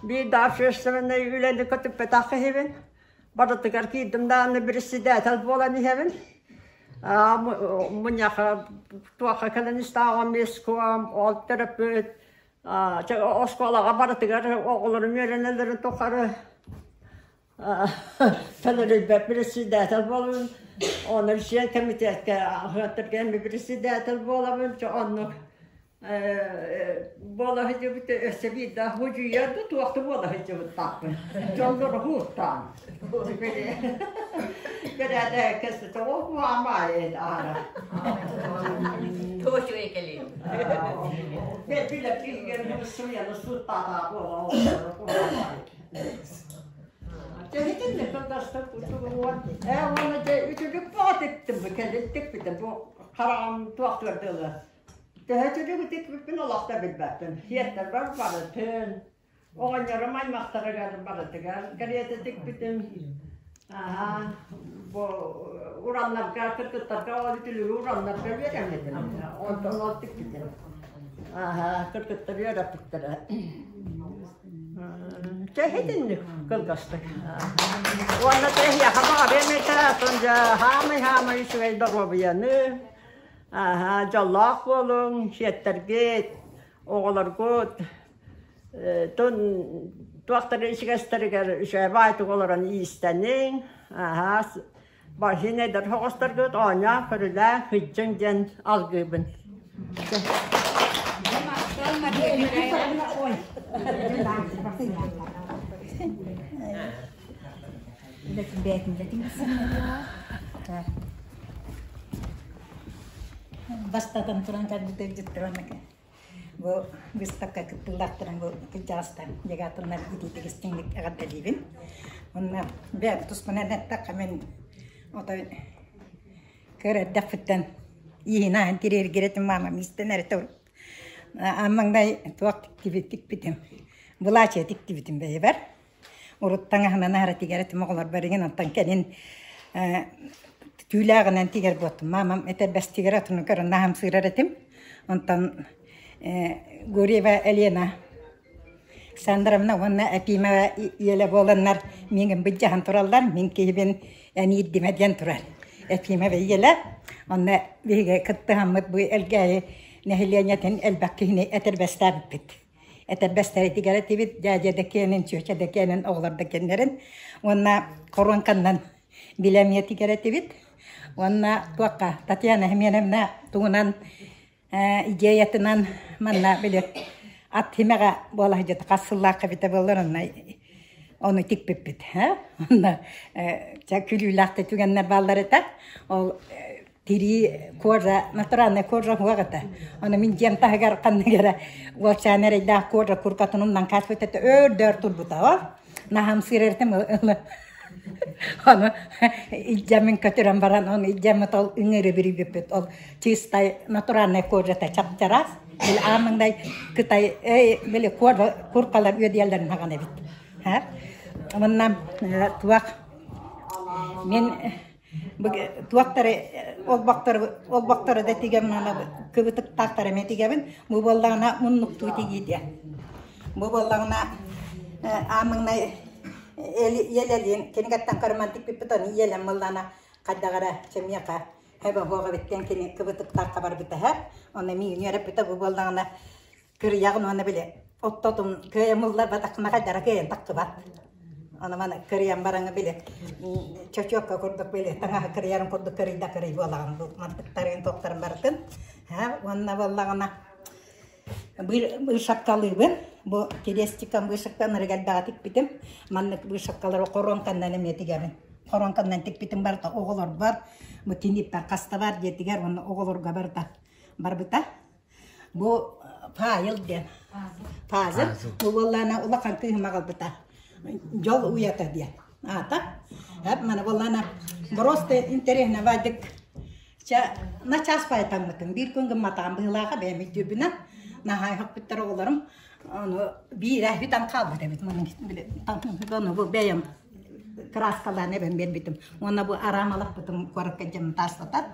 биир да общественнай үлэни көтүппэтэх киһибин. Барытыгар киирдим даҕаны председатель буолан иһэбин. Мунньахха туохха кэлэн истэҕим миском ол төрөппүт оскуолаҕа барытыгар оҕолорум үөрэнэллэрин тухары төлөрүйбэт председатель буолабын. Онон сиэн комитетка аһыаттарга эмиэ председатель буолабын. Оннук буола сылдьыбыт өссө биирдэ худьуйар да туох да буола сылдьыбыттаахпын. Дьоннору хууртаан. Бэрээдэ кэсте ол куһаамаайын аара. Туочуй кэлиим. Оҕонньорум аймахтарыгар барытыгар кэриэтэ тикпитим. Аһаа, бу ураннарга, кыргыттарга ол үтүлүгү ураннарга үөрэммитим. Онтон ол тикпитим. Аһаа, кыргыттар үөрэппиттэрэ. Чэ, итинник кылгастык. Уонна тэһиэхэ баҕарыам этэ, оттон дьэ хаамай-хаамай үчүгэй доруобуйаны, аһаа, дьоллоох буолуҥ, сиэттэргит, оҕолоргут тун туохтары ичигэстэригэр үчүгэй баайтык олорон иистэниҥ, аһаа, баһын эдэр соҕустаргыт оонньоон көрүлээн сылдьыҥ диэн алгыыбын. Бастатан туран кэлбит ыалдьыттар Бу выставка кыттыылаахтарын бу кырдьаҕастар делегатыннар итиитик истиҥник эҕэрдэлиибин. Уонна бэйэм туспунан эттэххэ мин отой кыра эрдэхпиттэн ииһин ааһан тириэргирэтим маамам иистэнэр этэ аан маҥнай туох тиктибитим былаачыйа тиктибитим бэйэбэр. Урут таҥаһынан аһара тигэр этим оҕолорбор игин онтон кэлин түүлээҕинэн тигэр буолтум. Маамам этэрбэс тигэр отуну көрөн наһамсыырар этим. Онтон Гурьева Елена Александровна уонна Эпимова Еле буоланнар миигин былдьаһан тураллар, мин киһибин эниирдимэ диэн турар. Эпимова Еле онно биһиги кыттыһаммыт бу Элгээйи нэһилиэнньэтин элбэх киһини этэрбэстээбиппит. Этэрбэстэритигэр этибит, дядя да киэнин, чүөчэ да киэнин, оҕолор да киэннэрин уонна коронканнан билэмиэтигэр этибит. Уонна туохха Татьяна Семеновна тугунан идеятынан манна били ат тимэҕэ буола сылдьыбыт хас сыллаахха эбитэ буоллар онно ону тикпиппит онно чэ күлүүлээх да түгэннэр бааллар этэ ол тирии кожа натуральная кожа суох этэ ону мин дьиэм таһыгар ханнык эрэ уолчаан эрэйдээх кожа куркатын умнан хаалбыт этэ өөр-дөөр турбута ол наһамсыыр этим Ону илдьэммин көтүрэн баран, ону илдьэммит ол ыҥыры бүрүйбүппүт. Ол чистай натуральная кожата чап-чараас. Били аамыңдай Кытай эй били кожа куркалар үөдүйэллэрин хаҕан эбит. Ха? Онна туох мин туохтары олбохтору олбохтору да тигэмин аны кыбытыктаахтары эмиэ тигэбин. Бу буоллаҕына муннуктуу тигиитэ. Бу буоллаҕына аамыңнай Елелин кинигэттэн көрөмөн тикпиппит ону Елен мыллана хайдах эрэ чэмиэхэ хэбэ оһуох эбиттэн кини кыбытыктаахха барбыта һэ. Онно миигин үөрэппитэ бу буоллаҕына кырыйаҕын уонна били оттотун кыайан мылларбатаххына хайдара кыайан тахсыбат. Ону маны кырыйан бараҥа били чочуокка курдук били таҥаһы кырыйарын курдук кырыйда кырый буолаҕын бу мантыктарын туохтарын барытын. Һэ уонна буоллаҕына Быысапкалыыбын. Бу кириэстикам быысапканарыгар элбэҕи тикпитим. Маннык быысапкалары хоруоҥканнан эмиэ тигэбин. Хоруоҥканнан тикпитим барыта оҕолорбор, бу киниппэр хаста бар диэтигэр уонна оҕолорго барыта барбыта. Бу файл диэн. Пазл. Бу буоллаана улахан кыыһым аҕалбыта. Дьол уйата диэн аата. Маны буоллаана просто интересно баайдык Чэ, начаас баайтаммытым. Биир күн гымматаҕым быһыылааҕа бэйэм өйдүүрбүнэн. Наһаа өһөхпүттэр оҕолорум. Ону биирэ бүтэн хаалбыт эбит. Ону бу бэйэм кырааскалаан эбэн биэрбитим. Уонна бу араамалаппытым куоракка дьон таастатар.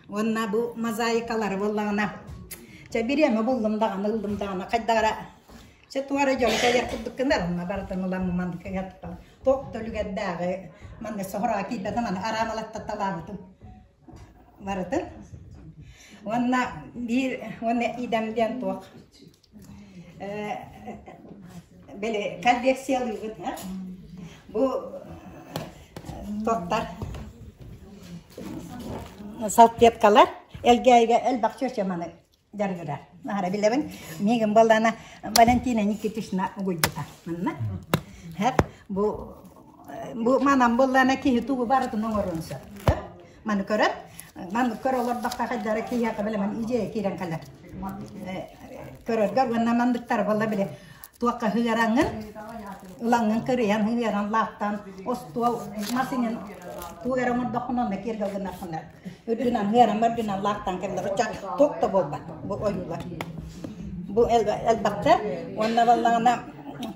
Уонна бу мозаикалары буоллаҕына, чэ бириэмэ буллум даҕаны, ыллым даҕаны хайдах эрэ Чэ, туох эрэ дьону кэлиэх курдук гынар, онно барытын ылан маннык туох да үлүгэрдээҕи манна соһураҕа киирбэтэ маны араамалаттаталаабытым барытын. Уонна биир уонна идэм диэн туох били коллекциялыыбын бу туохтар салфеткалар Элгээйигэ элбэх чүөчэ маны дьарыгырар. Наһара билэбин. Миигин буоллаана Валентина Никитична угуйбута. Манна. Хэп бу бу манан буоллаана киһи тугу барытын оҥоруон сөп. Маны көрөн, маны көрө олордоххо хайдара киһиэхэ билэмэн идея киирэн кэлэр. Көрөргөр уонна мандыктар буолла били туохха ыараҥҥын, ылаҥҥын кырыйан, ыаран лаахтаан остуол мас иҥин тугу эрэ оҥордоххуна онно киэргэл гыннаххына үрдүнэн ыаран үрдүнэн лаахтаан кэллэр оччо туох да буолбат бу ойуулар бу элбэхтэр уонна буоллаҕына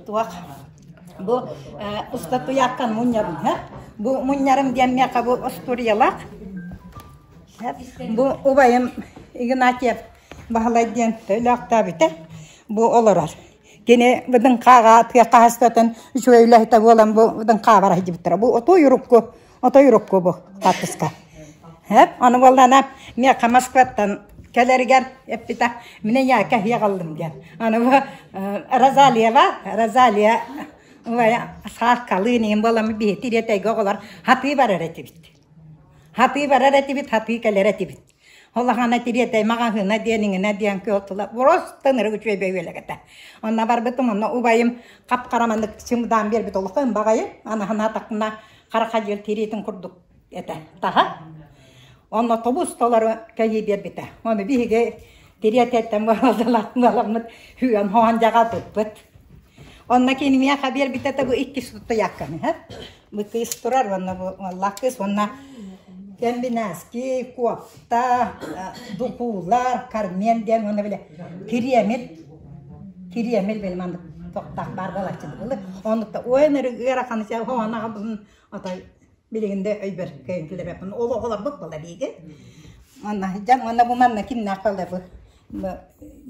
туох бу устатуйааккан мунньабын бу мунньарым диэн миэхэ бу остуоруйалаах бу убайым Игнатьев Баһылай диэн өлөөхтөөбүтэ бу олорор. Кини быдыҥхааҕа тыа хаһыстатын үчүгэй үлэһитэ буолан бу быдыҥхаа бара сылдьыбыттара. Бу отой урукку, отой урукку бу хаартыска. Хэп, аны буоллаана миэхэ Москваттан кэлэригэр эппитэ, минэ яка һиэҕаллым диэн. Аны бу Розалиява, Розалия убайа сааккалыын иһин буолан биһи тириэтэйгэ оҕолор хатыы барар этибит. Хатыы барар этибит, хатыы кэлэр этибит. Улахана тириэтэй маҕаһыына диэн иҥинэ диэн кыалтыла просто ынырык үчүгэй бөһүөлэк этэ. Онно барбытым, онно убайым хап-хара маннык чымдаан биэрбит улахан баҕайы, анаһына хара хадьыал тириитин курдук этэ таһа. Онно тобус толору кэйии биэрбитэ. Ону биһиги тириэтэттэн буоламмыт хүүэн хоһон дьаҕалбыппыт. Онно кини миэхэ биэрбитэ бу иккис туйаакканы Бу кыыс турар уонна бу уоллаах кыыс уонна кэмбинээски, куопта, духуулар, кармен диэн уонна бile кириэмил кириэмил били маннык тохтоох баар буолааччы былы. Оннукта уойан ыарахан хоһоон отой билигин да өйбөр кыайан килэбэппин. Ол оҕолорбут буола бииги. Онно дьан уонна бу манна кимнээх буолла бу.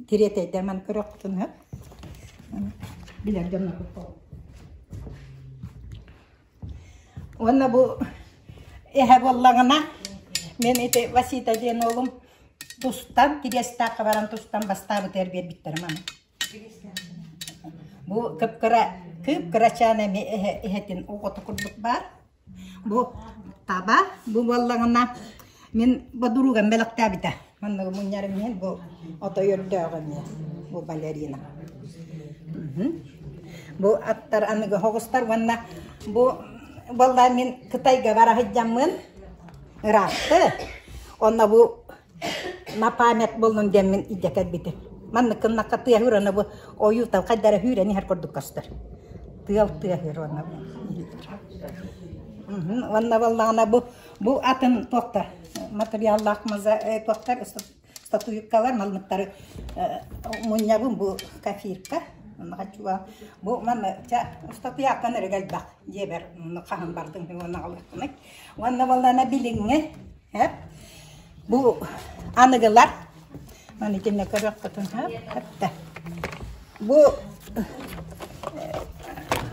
Кириэтэйдэр маны көрөххүтүн сөп. Билэр дьоннорбут буолуо. Уонна бу эһэ буоллаҕына, мен ити Васита диэн уолум тустан, Кириэстээххэ баран тустан бастаабытыгар биэрбиттэрэ маны. Бу кып-кыра, кып-кырачаан эми эһэ эһэтин оҕото курдук баар. Бу таба, бу буоллаҕына мин бодуругам бэлэхтээбитэ. Манныгы мунньарым иһин бу отой өрдөөҕү эмиэ бу балерина. Бу аттар аныгы оҕустар уонна бу буолла мин Кытайга бара сылдьаммын ыраатты. Онно бу на память буоллун диэммин илдьэ кэлбитим. Маннык гыннахха тыаһыыр уонна бу ойуу талхайдара сүүрэн иһэр курдук көстөр. Тыал тыаһыыр уонна Уонна буоллаҕына бу бу атын туохтар материаллаах маза туохтар статуэткалар манныктары мунньабын бу кафирка бу манна статуяттан эрэ элбэх дьиэбэр хаһан бардым уонна аҕалыахпыный уонна буоллаҕына билиҥҥи Бу аныгылар, маны итиннэ көрүөххүтүн сөп. Бу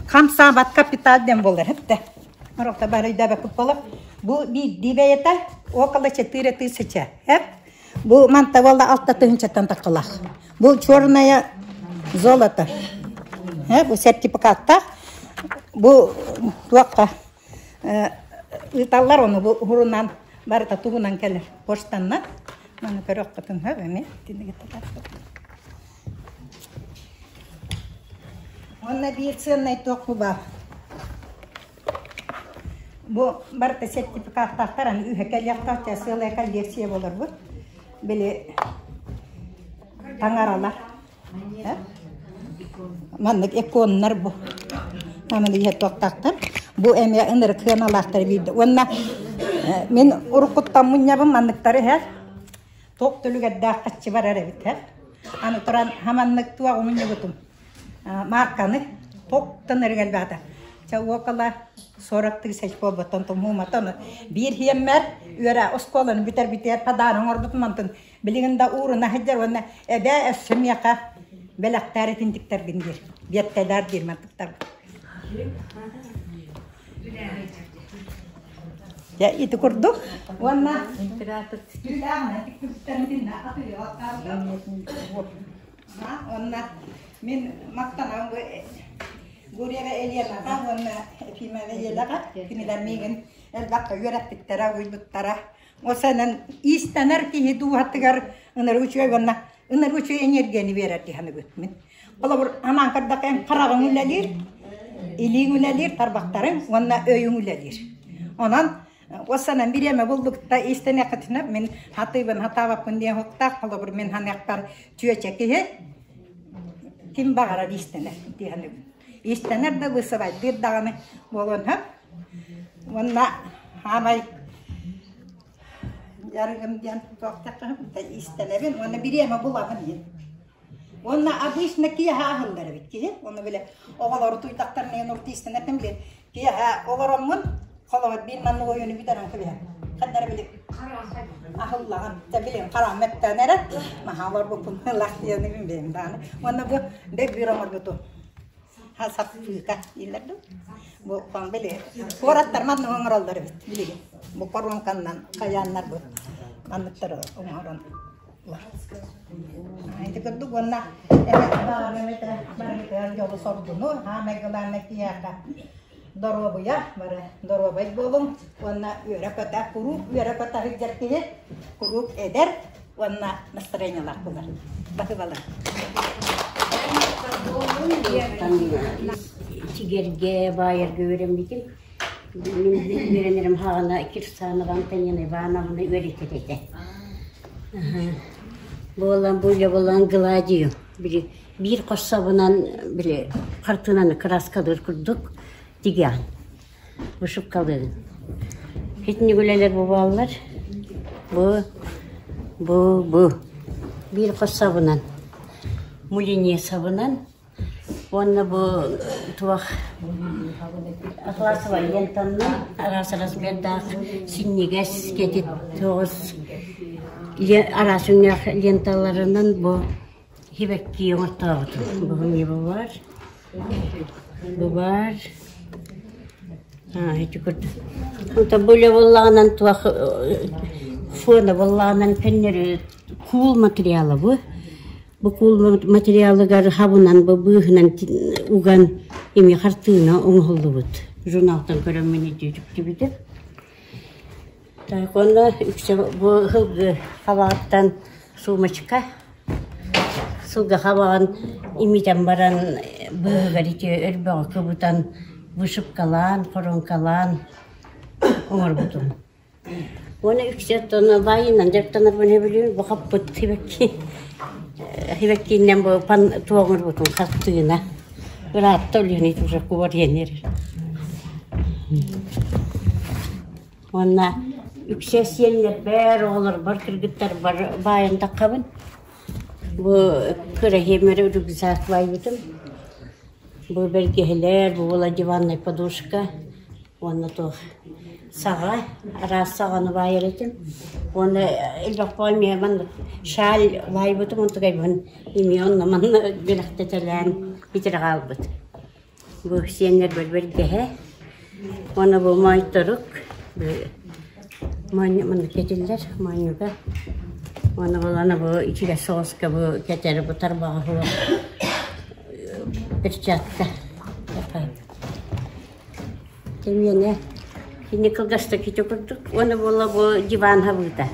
хамсаабат капитал диэн буолар эттэ. Орохто барыйдаабаккыт буолар. Бу биирдии бэйэтэ около 4000. Бу манта буолла алта тыһыынчаттан таххалаах. Бу черное золото. Бу сертификаттаах. Бу туохха Ыыталлар ону бу уһурунан барыта тугунан кэлэр почтаннан маны көрүөххүтүн сөп эмиэ Уонна биир сыаннай туох бу баар. Бу барыта сертификаттаахтар аны үһэ кэлиэхтээх сыалай коллекция болорбут. Били таҥаралар. Маннык иконнар бу. Аманы иһэ туохтаахтар. Бу эмиэ ынырык сыаналаахтар биирдэ. Уонна мин уруккуттан мунньабын манныктары иһэр. Туох төлүгэрдээх хаччы барар эбит һэ. Аны туран хаманнык туох мунньубутум. Марканы токтон эргэлбээтэ. Чэ около 40 тысяч буолбуттан тумууматан биир хиэммэр үөрэ оскуоланы бүтэр-бүтэр подарок оҥорбутум онтун Билигин да ууруна сылдьар уонна эбээ өссө миэхэ бэлэхтээр итинтиктэргин диир. Биэттэлээр диир мантыктарбын. Дьэ ити курдук уонна уонна мин махтанабын бу Гурьева Еленаҕа уонна Ефимова Елеҕа кинилэр миигин элбэххэ үөрэппиттэрэ, уйбуттара. Осанан иистэнэр киһи дууһатыгар ынырык үчүгэй уонна ынырык үчүгэй энергияны биэрэр дии саныыбын мин. Холобур, анаан көрдөххө эн хараҕыҥ үлэлиир, илииҥ үлэлиир, тарбахтарыҥ уонна өйүҥ үлэлиир. Онон осанан бириэмэ буллукта иистэниэххитинэ мин хатыыбын хатаабаппын диэн хуттаах холобур мин ханыахпар чүөчэ киһи ким баҕарар иистэнэр дии саныыбын. Иистэнэр да быысабайдыыр даҕаны буолуон сөп. Уонна хаамай дьарыгым диэн туохтахха иистэнэбин уонна бириэмэ булабын иһин. Уонна обычно киэһэ аһыллар эбит киһи. Уонна бile оҕолору туйдахтарына иһин урут иистэнэртэн били киэһэ олороммун холобур биир маннык ойууну бүтэрэн кэбиһэр. Ханна эрэ били аһыллаҕын. Дьэ билин хараҕым өттөөн эрэ наһаа олорбуппун ылах диэн бэйэм даҕаны. Уонна бу бэбүүр оҥорбутум. Саппыыка дииллэр дуу. Бу били куораттар маннык оҥороллор эбит билигин. Бу коронканнан хайааннар бу манныктары оҥорон Ити курдук уонна эбэ барытыгар дьолу соргуну хаамай главное киһиэхэ доруобуйа бары доруобай буолуҥ уонна үөрэ-көтө куруук үөрэ-көтө сылдьар киһи куруук эдэр уонна настроениелаах буолар. Баһыыбалар. Сигэргэ, баайарга үөрэммитим. Мин үөрэнэрим хаҕана Кирсанова Антонина Ивановна үөрэтэр этэ. Буолан бу үлэ буолан гладию били биир хоссобунан били хартыынаны краскалыыр курдук тигиэҕин. Вышивкалыырын. Итинник үлэлэр бу бааллар. Бу, бу, бу. Биир хос сабынан, мулине сабынан уонна бу туох атласовай лентаннан араас размердаах синньигэс кэтит соҕус араас өҥнөөх ленталарынан бу. Хибэкки оҥортообутум. Бу бу бар. Бу бар. Ити курдук. Онтон бу үлэ буоллаҕынан туох фона буоллаҕынан көннөрү куул материала бу. Бу куул материалыгар хабынан бу быыһынан уган эмиэ хартыына оҥоһуллубут. Журналтан көрөммүн үтүктүбүтүм. Так уонна үксэ бу сылгы хабаҕыттан сумочка сылгы хабаҕын имитэн баран быыһыгар ити өрбөҕү кыбытан вышивкалаан, хоруоҥкалаан оҥорбутум. Уонна үксэ оттон баайынан дьарыктанарбын сөбүлүүр бу хаппыт сибэкки сибэккинэн бу пан туох оҥорбутум хартыына ыраатта үлэни уже кубарыйан эрэр. Уонна үксэ сиэннэрбэр, оҕолорбор, кыргыттарбар баайан таххабын. Бу кыра иһимэр рюкзак баайбытым. Бу бэргэһэлэр, бу була диванная подушка уонна туох саҕа, араас саҕаны баайар этим. Уонна элбэх эмиэ маннык шаль баайбытым, онтукайбын эмиэ онно манна бэлэхтэтэлээн итирэ хаалбыт. Бу сиэннэрбэр бэргэһэ уонна бу моойторук маннык кэтиллэр моонньуга уонна буоллаҕына бу ичигэс соҕуска бу кэтэр бу тарбаҕа суох перчатка Кэмиэнэ кини кылгастык ити курдук уонна буолла бу диван хабыыта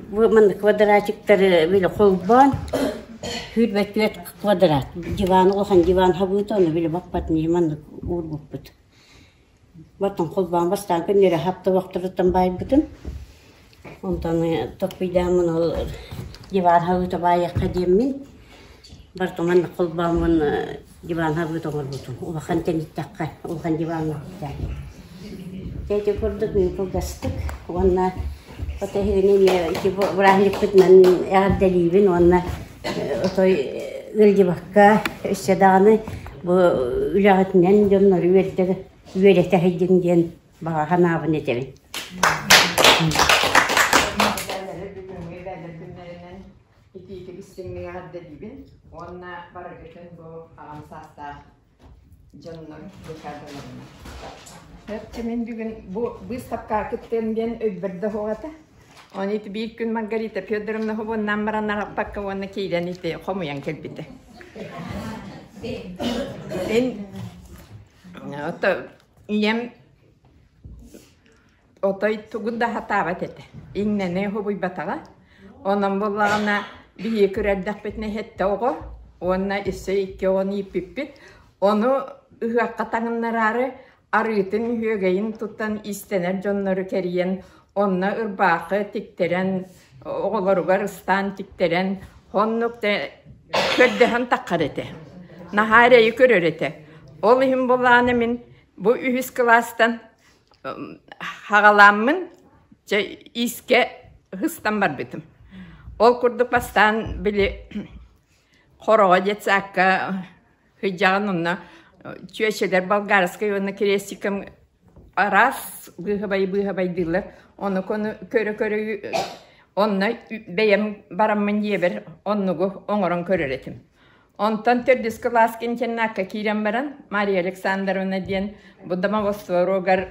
Бу маннык квадратиктары били холбоон сүүрбэт квадрат диван улахан диван хабыыта ону били баппат нии маннык уурбуппут. Баттан холбоон бастаан күннэри хапта баайбытым. Онтон топпуйдааммын ол диван хабыыта баайыахха диэммин барыта маннык холбооммун диван хабыыта оҥорбутум. Улахан тэниттэххэ улахан диваҥҥа Ити курдук мин кылгастык уонна ото эһигини эмиэ ити бырааһынньыкпытынан эҕэрдэлиибин уонна отой ыалдьыбакка өссө даҕаны бу үлэҕитинэн дьоннору үөрдэ үөрэтэ сылдьыҥ диэн баҕа санаабын этэбин. Итиитик истиҥник эҕэрдэлиибин уонна барыгытын бу аҕам саастаах дьоннор декадаларына. Чэ мин бүгүн бу быыстапкаҕа кыттыам диэн өйбөр да суох этэ. Оны ити биир күн Маргарита Федоровна хобуоннаан баран арахпакка уонна киирэн ити хомуйан кэлбитэ. Мин ото ийэм Отой тугун да сатаабат этэ. Иҥнэни хобуйбатаҕа. Онон буоллаҕына биһиги көрөрдөхпүтүнэ сэттэ оҕо уонна өссө икки оҕону ииппиппит. Ону ыһыахха таҥыннараары арыытын, үһүөгэйин туттан иистэнэр дьоннору кэрийэн, онно ырбаахы тиктэрэн, оҕолоругар ыстаан тиктэрэн, оннук да көрдөһөн таххар этэ. Наһаа эрэйи көрөр этэ. Ол иһин буоллаҕына мин бу үһүс кылаастан Хаҕалааммын чэ иискэ ыһыстан барбытым. Ол курдук бастаан били Хороҕо детсадка сылдьаҕын онно чүөчэлэр болгарскай уонна крестиком араас быыһабай-быыһабайдыыллар. Ону көрө-көрө онно бэйэм бараммын дьиэбэр оннугу оҥорон көрөр этим. Онтон төрдүс кылааска интернакка киирэн баран, Мария Александровна диэн бу домоводство уруогар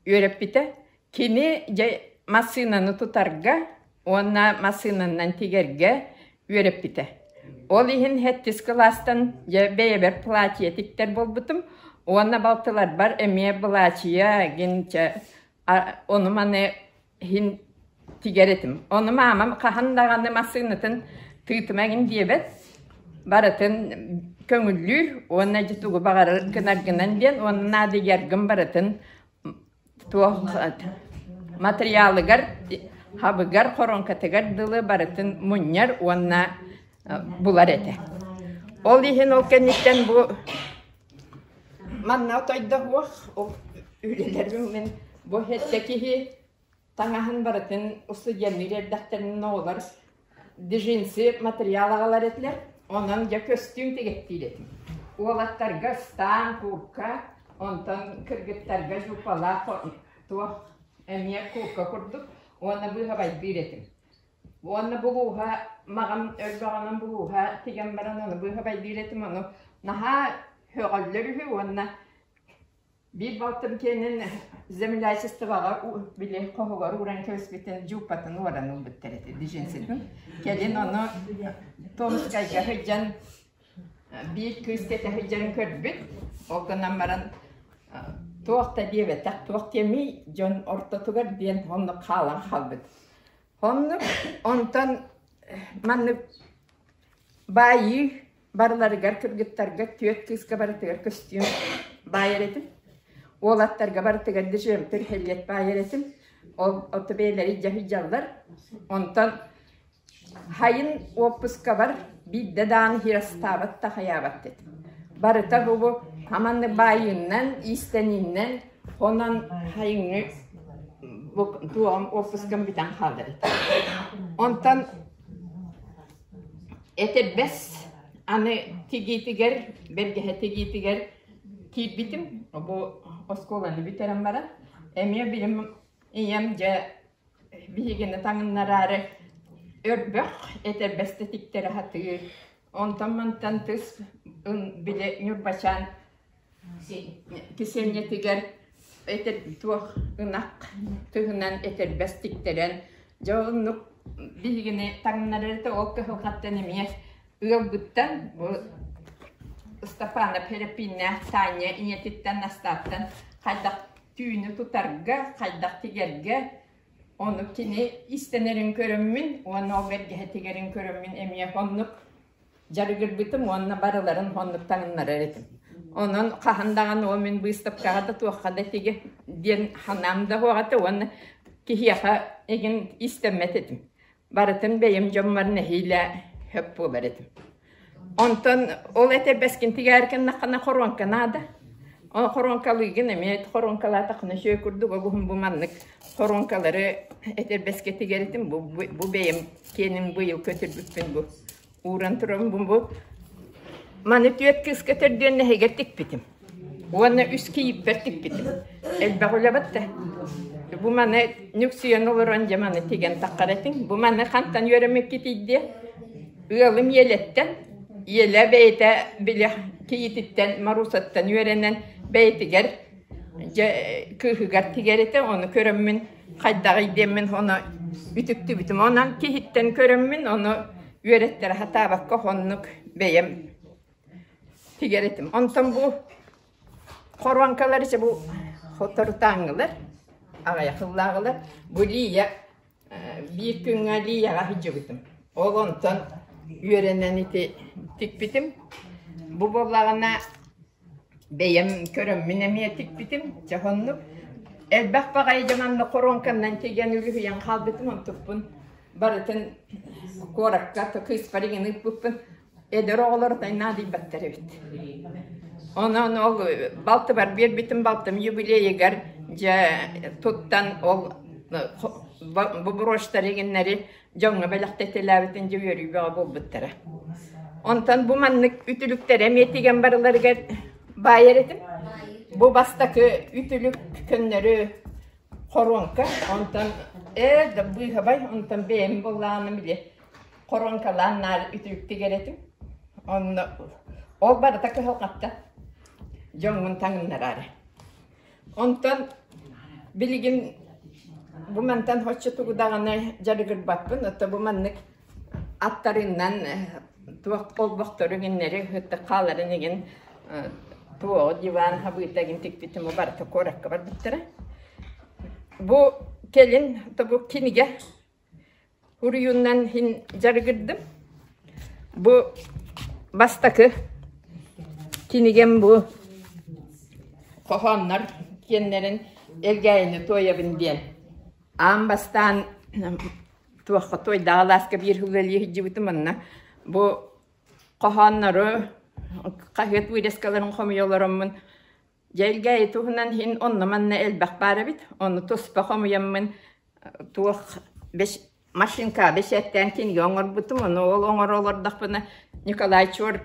үөрэппитэ. Кини дьэ массыынаны тутарга уонна массыынанан тигэргэ үөрэппитэ. Ол иһин сэттис кылаастан дьэ бэйэбэр платье тиктэр буолбутум уонна балтыларбар эмиэ былаачыйа гинчэ ону-маны иһин тигэр этим. Ону маамам хаһан даҕаны массыынатын тыытыма эҥин диэбэт, барытын көҥүллүүр уонна дьэ тугу баҕарар гынаргынан диэн уонна наадыйаргын барытын туох матырыйаалыгар хабыгар хоруоҥкатыгар дылы барытын мунньар уонна булар этэ. Ол иһин ол кэнниттэн бу Манна отойдоһуох ол үлэлэрим мин бу сэттэ киһи таҥаһын барытын устудьуоннуур эрдэхтэринэ оҕолор джинсы материал аҕалар этилэр. Онон дьэ көстүүм тигэттиир этим. Уолаттарга ыстаан, куурка, онтон кыргыттарга жупалаах туох эмиэ куурка курдук уонна быыһабайдыыр этим. Уонна булууһа Маҕан өрбөҕөнөн булууһа тигэн баран ону быыһабайдыыр этим, ону наһаа һөҕөллөр үһү уонна биир балтым киэнин землячествоҕа били хоһугар ууран кэбиспитин дьууппатын уоран ылбыттар этэ диженситин. Кэлин ону Томскайга сылдьан биир кыыс кэтэ сылдьарын көрбүт. Ол гынан баран туох да диэбэтэх, туох диэмий дьон ортотугар диэн оннук хаалан хаалбыт. Оннук онтон маннык баайыы барыларыгар кыргыттарга түөрт кыыска барытыгар көстүүм баайар этим. Уолаттарга барытыгар дежемтер хеллет баайар этим. Ол ото бэйэлэри дьаһыйдьаллар. Онтон хайын уоппускабар биирдэ даҕаны хирастаабат да хайаабат этим. Барыта бу хаманнык баайыыннан, иистэнииннэн, онон хайыҥҥы бу туоҕум уоппускам бүтэн хаалар этэ. Онтон этэрбэс аны тигиитигэр, бэргэһэ тигиитигэр киирбитим. Бу оскуоланы бүтэрэн баран эмиэ билим ийэм дьэ биһигини таҥыннараары өрбөх этэрбэс тиктэрэ сатыыр. Онтон-мантан тыс били Ньурбачаан кисиэнньэтигэр этэр туох ынах тыһынан этэрбэс тиктэрэн дьэ оннук биһигини таҥнарар этэ ол кыһалҕаттан эмиэ ыалбыттан бу Ыстапаана Пэрэпииннээх Таня ийэтиттэн Настааттан хайдах түүнү тутарга, хайдах тигэргэ ону кини истэнэрин көрөммүн уонна ол бэргэһэ тигэрин көрөммүн эмиэ оннук дьарыгырбытым уонна барыларын оннук таҥыннарар этим. Онон хаһан даҕаны ол мин быыстапкаҕа да туохха да тигэ диэн санаам да суох этэ уонна киһиэхэ игин истэммэт этим. Барытын бэйэм дьоммор нэһиилэ хөп буолар этим. Онтон ол этэрбэскин тигээр гыннаххына хоруоҥка наада. Ол хоруоҥкалыыгын эмиэ хоруоҥкалаатаххына үчүгэй курдук огуһун бу маннык хоруоҥкалары этэрбэскэ тигэр этим. Бу, бу бэйэм киэним быйыл көтүрбүппүн бу ууран турабын бу бу маны түөрт кыыска төрдүөн нэһигэр тикпитим. Уонна үс кийииппэр тикпитим. Элбэх үлэ батта. Бу маны нүксүйэн олорон дьэ маны тигэн таххар этиҥ. Бу маны хантан үөрэммиккитий диэ? Ыалым Иэлэттэн, Иэлэ бэйэтэ били кийиититтэн Марусаттан үөрэнэн бэйэтигэр дьэ кыыһыгар тигэр этэ, ону көрөммүн хайдаҕый диэммин ону үтүктүбүтүм. Онон киһиттэн көрөммүн ону үөрэттэрэ сатаабакка оннук бэйэм тигэр этим. Онтон бу хоруоҥкалар ise бу соторутааҥҥылар, аҕыйах сыллааҕылар. Бу Лия биир күҥҥэ Лияҕа сылдьыбытым. Ол онтон үөрэнэн ити тикпитим. Бу буоллаҕына бэйэм көрөммүн эмиэ тикпитим. Дьэ оннук. Элбэх баҕайы дьэ манна хоруоҥканнан тигэн үлүһүйэн хаалбытым. Онтукпун барытын куоракка кыыспар иҥэн ыыппыппын. Эдэр оҕолор отой наадыйбаттар эбит. Онон ол балтыбар биэрбитим балтым юбилейыгар дьэ туттан ол бу брошьтар игиннэри дьоҥҥо бэлэхтэтэлээбитин дьэ үөрүү бөҕө буолбуттара. Онтон бу маннык үтүлүктэрэ эмиэ тигэн барыларыгар баайар этим. Бу бастакы үтүлүк көннөрү хоруоҥка, онтон ээ да быыһабай, онтон бэйэм буоллаҕына били хоруоҥкалаан наар үтүлүк тигэр этим. Онно ол барыта кыһалҕатта дьоҥҥун таҥыннараары. Онтон билигин бу мантан хоччо тугу даҕаны дьарыгырбаппын, ото бу маннык аттарынан туох олбохтору гиннэри ыттык хааларын игин туоҕу диван хабыыта игин тикпитим бу барыта куоракка барбыттара. Бу кэлин бу кинигэ Уруйунан иһин дьарыгырдым. Бу бастакы кинигэм бу хоһооннор киэннэрин Элгээйини туойабын диэн. Аан бастаан туохха туойдаҕа алааска биир сыл үлэлии сылдьыбытым онно бу хоһооннору хаһыат вырезкаларын хомуйа олороммун Дьэлгээйи туһунан иһин онно-манна элбэх баар эбит. Ону туспа хомуйаммын туох машинка бэчээттээн кинигэ оҥорбутум. Ону ол оҥоро олордохпуна Николай Чуор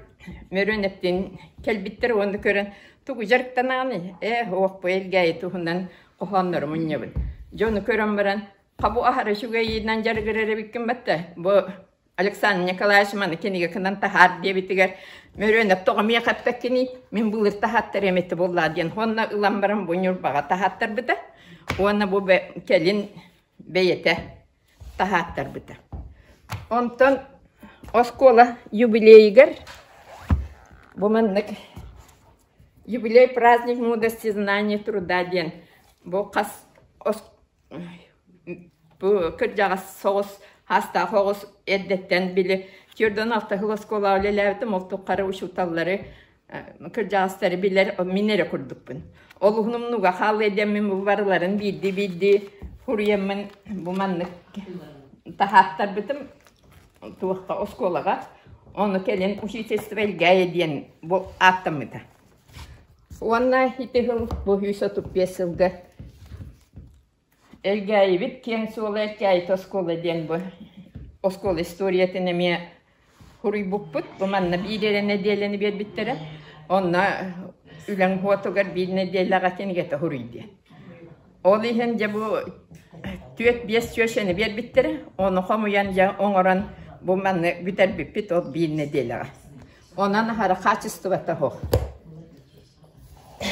Мөрүөнэптин кэлбиттэр уонна көрөн тугу дьарыктанаҕыный? Ээ, уохпу Элгээйи туһунан хоһооннору мунньабын. Дьону көрөн баран, хабу аһара үчүгэйинэн дьарыгырар эбиккин батта. Бу Александр Николаевич маны кинигэ кынан таһаар диэбитигэр Мөрүөнэп тоҕо миэхэ эппэккиний, мин былыр таһааттарыам этэ буоллаа диэн уонна ылан баран бу Ньурбаҕа таһааттарбыта уонна бу кэлин бэйэтэ таһааттарбыта. Онтон оскуола юбилейыгар бу маннык юбилей праздник мудрости знания труда диэн бу хас Бу кырдьаҕас соҕус, хаастаах оҕус эрдэттэн били түөрт алта сыл оскуолаҕа үлэлээбитим, ол тухары учууталлары, кырдьаҕастары билэр мин эрэ курдукпун. Ол уһун умнууга хаалыа диэммин бу барыларын биирдии-биирдии суруйаммын бу маннык таһааттарбытым туохха оскуолаҕа. Ону кэлин учительство Элгээйи диэн бу ааттаммыта. Уонна ити сыл бу 135 сылга Элгээйибит киэҥ суола Элгээйи оскуола диэн бу оскуола историятын эмиэ суруйбуппут. Бу манна биир эрэ нэдиэлэни биэрбиттэрэ. Онно үлэҥ уотугар биир нэдиэлэҕэ кинигэтэ суруй диэн. Ол иһин дьэ бу түөрт-биэс чүөчэни биэрбиттэрэ. Ону хомуйан дьэ оҥорон бу манна бүтэрбиппит ол биир нэдиэлэҕэ. Онон аһара хаачыстыбата суох.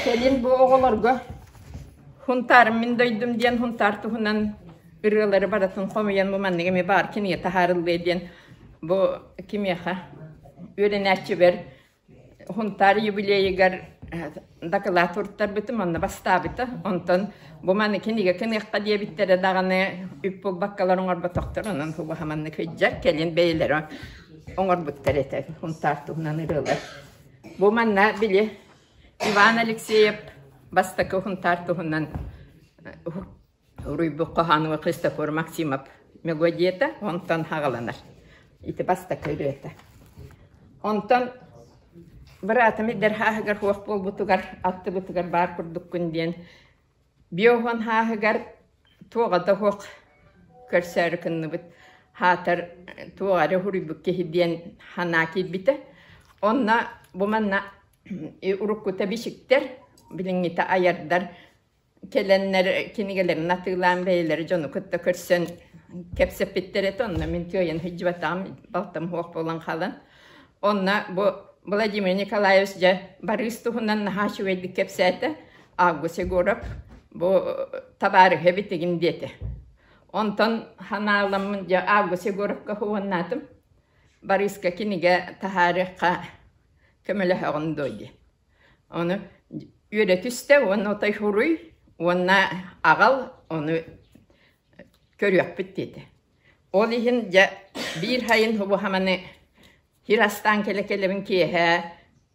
Кэлин бу оҕолорго Хунтаарым мин дойдум диэн Хунтаар туһунан ырыалары барытын хомуйан бу маннык эмиэ баар кинигэ таһаарыллыа диэн бу кимиэхэ үөрэнээччибэр Хунтаар юбилейыгар дакылаат туруттарбытым, онно бастаабыта. Онтон бу маны кинигэ кыныахха диэбиттэрэ даҕаны үп булбаккалар оҥорботохтор, онон хубаха маннык сылдьар, кэлин бэйэлэрэ оҥорбуттар этэ Хунтаар туһунан ырыалар. Бу манна били Иван Алексеев бастакы Хунтаар туһунан уруйбут хоһоонугар Христофор Максимов мелодията онтон хаҕаланар. Ити бастакы ырыата. Онтон быраатым идэр хааһыгар хуох буолбутугар аттыбытыгар баар курдуккун диэн биоһон хааһыгар туоҕа да суох көрсөөрү кынныбыт хаатар туох эрэ суруйбут киһи диэн санаа киирбитэ. Онно бу манна уруккута бичиктэр, билиҥҥитэ айардар кэлэннэр кинигэлэрин атыылаан бэйэлэрэ дьону кытта көрсөн кэпсэппиттэр этэ. Онно мин кыайан сылдьыбатаҕым, балтым суох буолан хаалан. Онно бу Владимир Николаевич дьэ Барыыс туһунан наһаа үчүгэйдик кэпсээтэ. Август Егоров бу табаарыһа эбитигин диэтэ. Онтон ханааламмын дьэ Август Егоровка уоннаатым. Барыыска кинигэ таһаарыахха көмөлөһөҕүн дуо диэн. Ону үөрэ түстэ уонна отой суруй уонна аҕал ону көрүөхпүт диэтэ. Ол иһин дьэ биир сайын хубухаманы Сир астаан кэлэ-кэлэбин киэһэ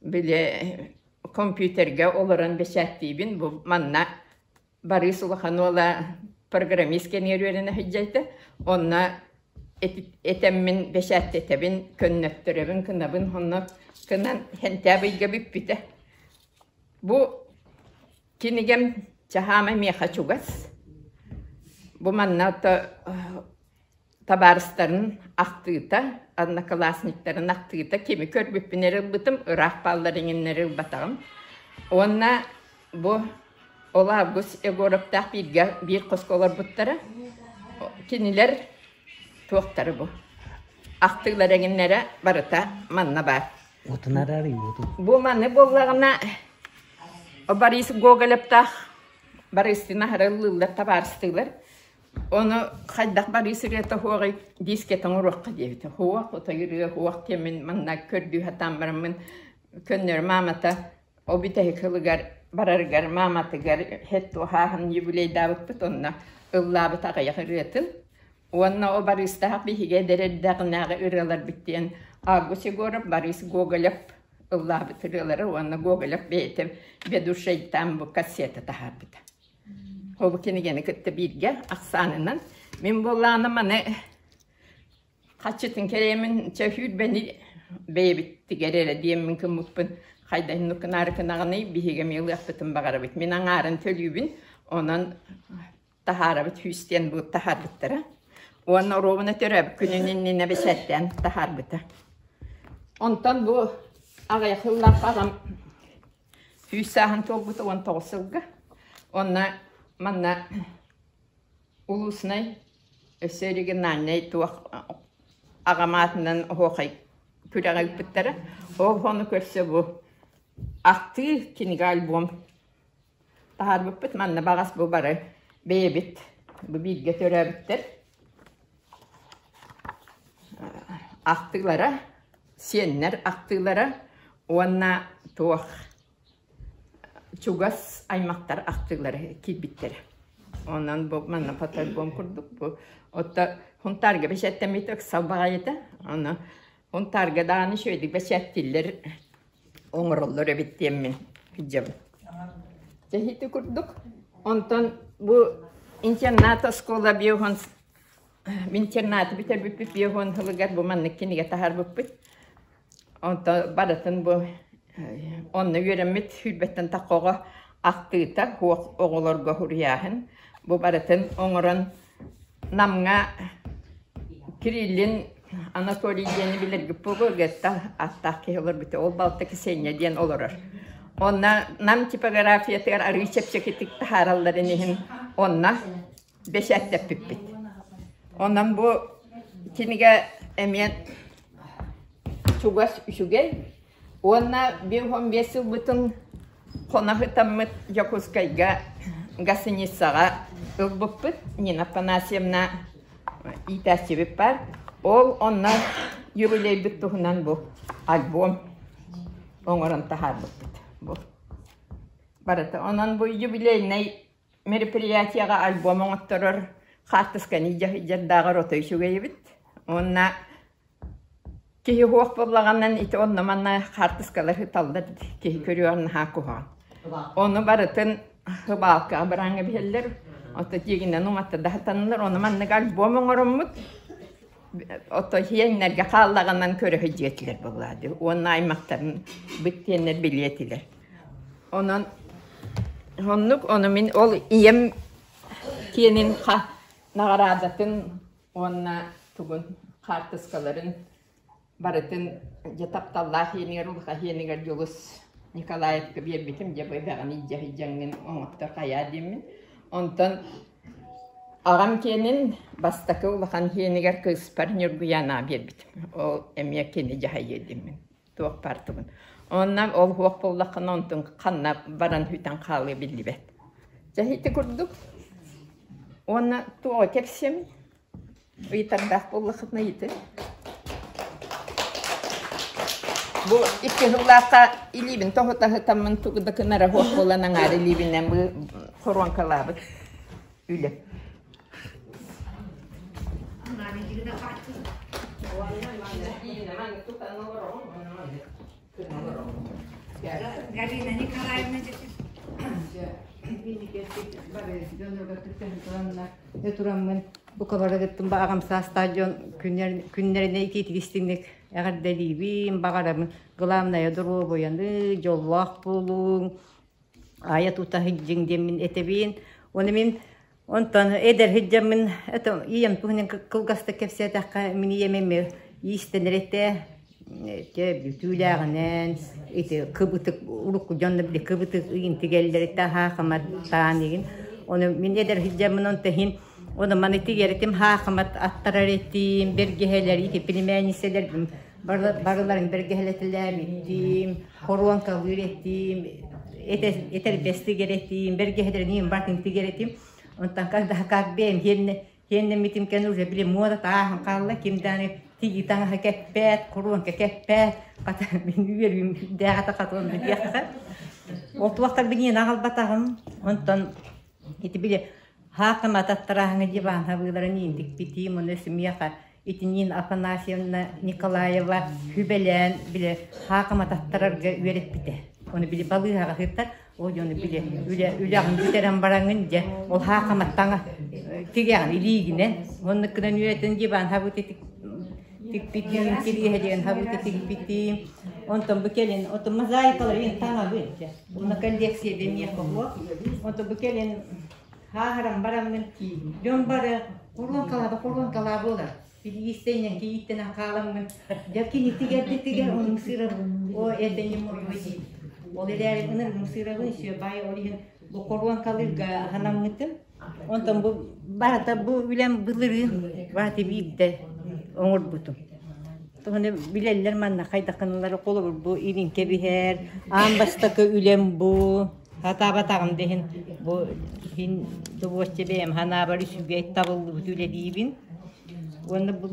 били компьютерга олорон бэчээттиибин. Бу манна Барыыс улахан уола программист кэниэр үөрэнэ сылдьайта. Онно этэммин бэчээттэтэбин, көннөттөрөбүн, кынабын, онно кынан сентябрь ыйга бүппүтэ. Бу кинигэм чаһаама миэхэ чугас. Бу манна Табаарыстарын ахтыыта, одноклассниктарын ахтыыта кими көрбүппүн эрэ ылбытым, ыраах бааллар иҥиннэри ылбатаҕым. Уонна бу ол Август Егоровтаах бииргэ биир хоско олорбуттара. Кинилэр туохтары бу ахтыылар эҥиннэрэ барыта манна баар. Бу маны буоллаҕына Борис Гоголевтаах Бористина аһара ыллыыллар, табаарыстыылар. Ону хайдах Борис ырыата суоҕуй дискэтэ оҥоруохха диэбитэ. Суох, отой ырыа суох диэммин манна көрдүү сатаан бараммын көннөрү маамата ол бүтэһик сылыгар барарыгар мааматыгар һэт-туохааһын юбилейдаабыппыт онно ыллаабыт аҕыйах ырыатын уонна ол Барыыстаах биһиги эдэр эрдэҕинээҕи ырыаларбыт диэн Август Егоров, Борис Гоголев ыллаабыт ырыалара уонна Гоголев бэйэтэ Бедушайтан бу кассета таһаарбыта. Ол кинигэни кытта бииргэ ахсаанынан мин буоллаҕына маны хаччытын кэриэмин чөһүүрбэни бэйэбиттигэр эрэ диэммин гыммыппын хайдах гынаары гынаҕыный биһиги эмиэ ылыахпытын баҕарабыт мин аҥаарын төлүүбүн онон таһаарабыт сүүс диэн бу таһаарбыттара уонна оруобуна төрөөбүт күнүн иннинэ бэчээттээн таһаарбыта онтон бу аҕыйах сыллаах аҕам Сүүс сааһын туолбута 19 сылга. Онно манна улуснай өссө региональнай туох Аҕам аатынан оһуохай күрэҕи ыыппыттара. Ол ону көрсө бу ахтыы кинигэ альбом таһаарбыппыт. Манна баҕас бу бары бэйэбит бу бииргэ төрөөбүттэр ахтыылара, сиэннэр ахтыылара уонна туох чугас аймахтар ахтыылара киирбиттэрэ. Онон бу манна фотоальбом курдук бу отто Хунтаарга бэчээттэммит ыксал баҕайыта. Ону Хунтаарга даҕаны үчүгэйдик бэчээттииллэр оҥороллор эбит диэммин сылдьабын. Дьэ ити курдук. Онтон бу интернат оскуола биоһон интернаты бүтэрбиппит биоһон сылыгар бу маннык кинигэ таһаарбыппыт. Онтон барытын бу онно үөрэммит сүүрбэттэн тахха оҕо ахтыыта суох оҕолорго суруйааһын. Бу барытын оҥорон Намҥа Кириллин Анатолий диэни билэргит буолуо, Гетта ааттаах киһи олорбута, ол балта Ксения диэн олорор. Онно Нам типографиятыгар арыый чэпчэкитик таһааралларын иһин онно бэчээттэппиппит. Онон бу кинигэ эмиэ чугас үчүгэй уонна 55 сылбытын хоно сытаммыт Дьокуускайга гостиницаҕа ылбыппыт Нина Афанасьевна иитээччибит баар. Ол онно юбилейбит туһунан бу альбом оҥорон таһаарбыппыт. Бу барыта. Онон бу юбилейнай мероприятиеҕа альбом оҥотторор хаартысканы дьардааҕар отой үчүгэй эбит. Уонна киһи уһуох буоллаҕынан ити онно-манна хаартыскалар ыталлар киһи көрүөҕүн наһаа куһаҕан. Ону барытын хыбаалкаҕа бырааҥҥа биһэллэр, ото тиэгинэн уматта да сатанылар. Ону маннык альбом оҥороммут, ото иһиэннэргэ хааллаҕынан көрө сылдьыа этилэр буоллаа дии. Уонна аймахтарын бүттүөннэр билиэ этилэр. Онон оннук ону мин ол ийэм киэнин наҕараадатын уонна тугун хаартыскаларын барытын дьэ тапталлаах иэнигэр улахан иэнигэр Дьулус Николаевка биэрбитим дьэ бу эбэҕин илдьэ сылдьаҥҥын оҥоттор хайаа диэммин онтон аҕам киэнин бастакы улахан иэнигэр кыыспар Ньургуйаанаҕа биэрбитим ол эмиэ кини дьаһайыа диэммин туох баартыбын. Онно ол уһуох буоллаххына онтун ханна баран сүтэн хаалыа биллибэт. Дьэ ити курдук. Уонна туоҕа кэпсиэм ыйытардаах буоллаххытына ыйытын. Бу икки сыллаахха илиибин тоһута сытаммын тугу да гынара суох буолан аҥаар илиибинэн бу хоруоҥкалаабыт үлэ. Галина Николаевна Тураммын бука барыгыттын баҕам саастаах дьон күннэринэ итиитик эҕэрдэлиибин баҕарабын главное доруобуйаны дьоллоох буолуҥ айа тута сылдьыҥ диэммин этэбин уонна мин Онтон эдэр сылдьаммын это ийэм туһунан кылгастык кэпсээтэххэ, мин ийэм эмиэ иистэнэр этэ, этэ бүтүүлээҕинэн ити кыбытык урукку дьонно били кыбытык ыйын тигэллэр этэ хаахыматтаан игин. Ону мин эдэр сылдьаммын онто иһин ону маны тигэр этим хаахымат аттарар этим, бэргэһэлэр ити племянницалар барыларын бэргэһэлэтэлээбиттим, хоруоҥкалыыр этим, этэрбэс тигэр этим, бэргэһэлэрин батын тигэр этим. Онтон как бэйэм хиэннэммитим кэннэ уже били муода тааһын хаалла, ким даҕаны тигии таҥаһа кэппэт, хоруоҥка кэппэт, хата мин үөрүүм үрдээҕэ хатылан диэххэ. Ол туохтарбын иэн аҕалбатаҕым. Онтон ити били хаакыма таттарааһыҥа диван хабыыларын ииндикпитим, ону смеха Итинин Афанасьевна Николаева сүбэлээн били хаакыма таттарарга үөрэппитэ. Ону били балыыһаҕа сыттар, ол дьону били үлэ үлэҕин бүтэрэн бараҥын дьэ ол хаакыматтаҥа тигэҕин илиигинэн оннук гынан үөрэтэн диван хабыты тикпитим, кириэһэ диэн хабыты тикпитим. Онтон бу кэлин, онтон мозаикалар иһин таҥабын дьэ. Уонна коллекция миэхэ Онтон бу кэлин Хааһыран бараммын дьон бары хоруоҥкалаaba хоруоҥкалаа буолар. Билиистэнэн кийииттэнэн хааламмын дьэ кини тигэрбитигэр оннук сыырабын о это не мой дии. Ол эрээри ынырыгым сыырабын үсүө баай ол иһин бу хоруоҥкалыырга санаммытым. Онтон бу барыта бу үлэм былырыын бааты биирдэ оҥорбутум. Туһуну билэллэр манна хайдаххыналары холобур бу илин кэбиһэр, аан бастакы үлэм бу, сатаабатаҕым да иһин бу иһин добуочча бэйэм санаабар үчүгэй табыллыбыт үлэлиибин. Уонна бу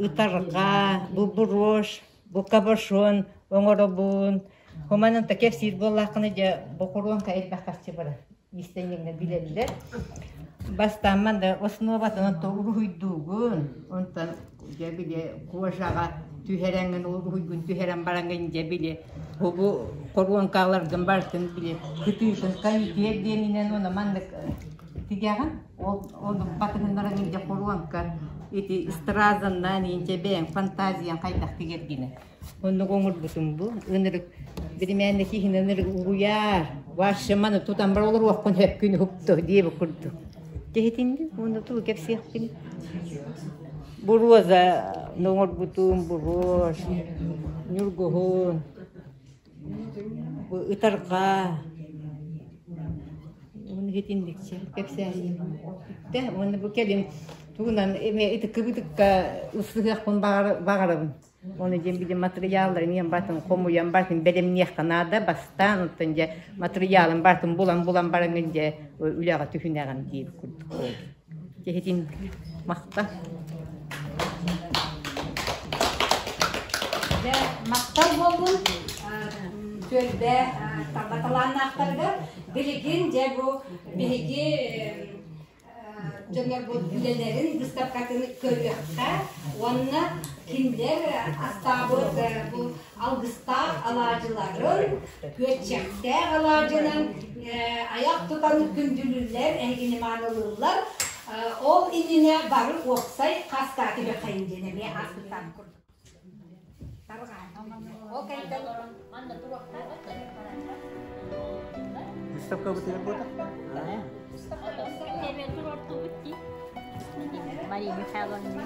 ытарҕа, бу брошь, бу кабошон оҥоробун. Хоманан та кэпсиир буоллаххына дьэ бокуруоҥка элбэх харчы барар. Иистэнньэҥҥэ билэллэр. Бастаан манна основатын онтон уруһуйдуугун, онтон дьэ били кожаҕа түһэрэҥҥин уруһуйгун түһэрэн бараҥҥын дьэ били бу хоруоҥкаларгын барытын били кытыытын канитель диэнинэн уонна маннык тигэҕин ол ону батыһыннаран дьэ хоруоҥка ити стразаннаан иинчэ бэйэҥ фантазияҥ хайдах тигэргинэ Оннук оҥорбутум бу. Ынырык биримээннэ киһини ынырык угуйаар. Вообще маны тутан бар олоруохпун хөп күн уһукту диэбит курдук. Киһитинди уонна тугу кэпсиэхпин. Бу роза оҥорбутум, бу роз, ньургуһун, бу ытарҕа. Уонна итинникчэ кэпсээниим. Тэ уонна бу кэлин тугунан эмиэ ытыккы-бытыкка ылсыһыахпын баҕарабын. Оны диэн били матырыйаалларын иэн бартын хомуйан бартын бэлэмниэххэ наада бастаан оттон дьэ матырыйаалын бартын булан-булан бараҥҥын дьэ үлэҕэ түһүнэҕин диир курдук Киһитин махта. Дьэ, махтал буоллун түөлбэ талба талааннаахтарыгар. Билигин дьэ бу биһиги дьоннорбут үлэлэрин быыстапкатын көрүөххэ уонна кинилэр астаабыт бу алгыстаах алаадьыларын, күөччэхтээх алаадьынан айах тутан күндүлүүллэр, эһигини маанылыыллар. Ол иннинэ бары уопсай хастаа түһүөххэйин диэн эмиэ ааспыттаах курдук. Ол кэнниттэн Выставка бытыгар буота? Мария Михайловна.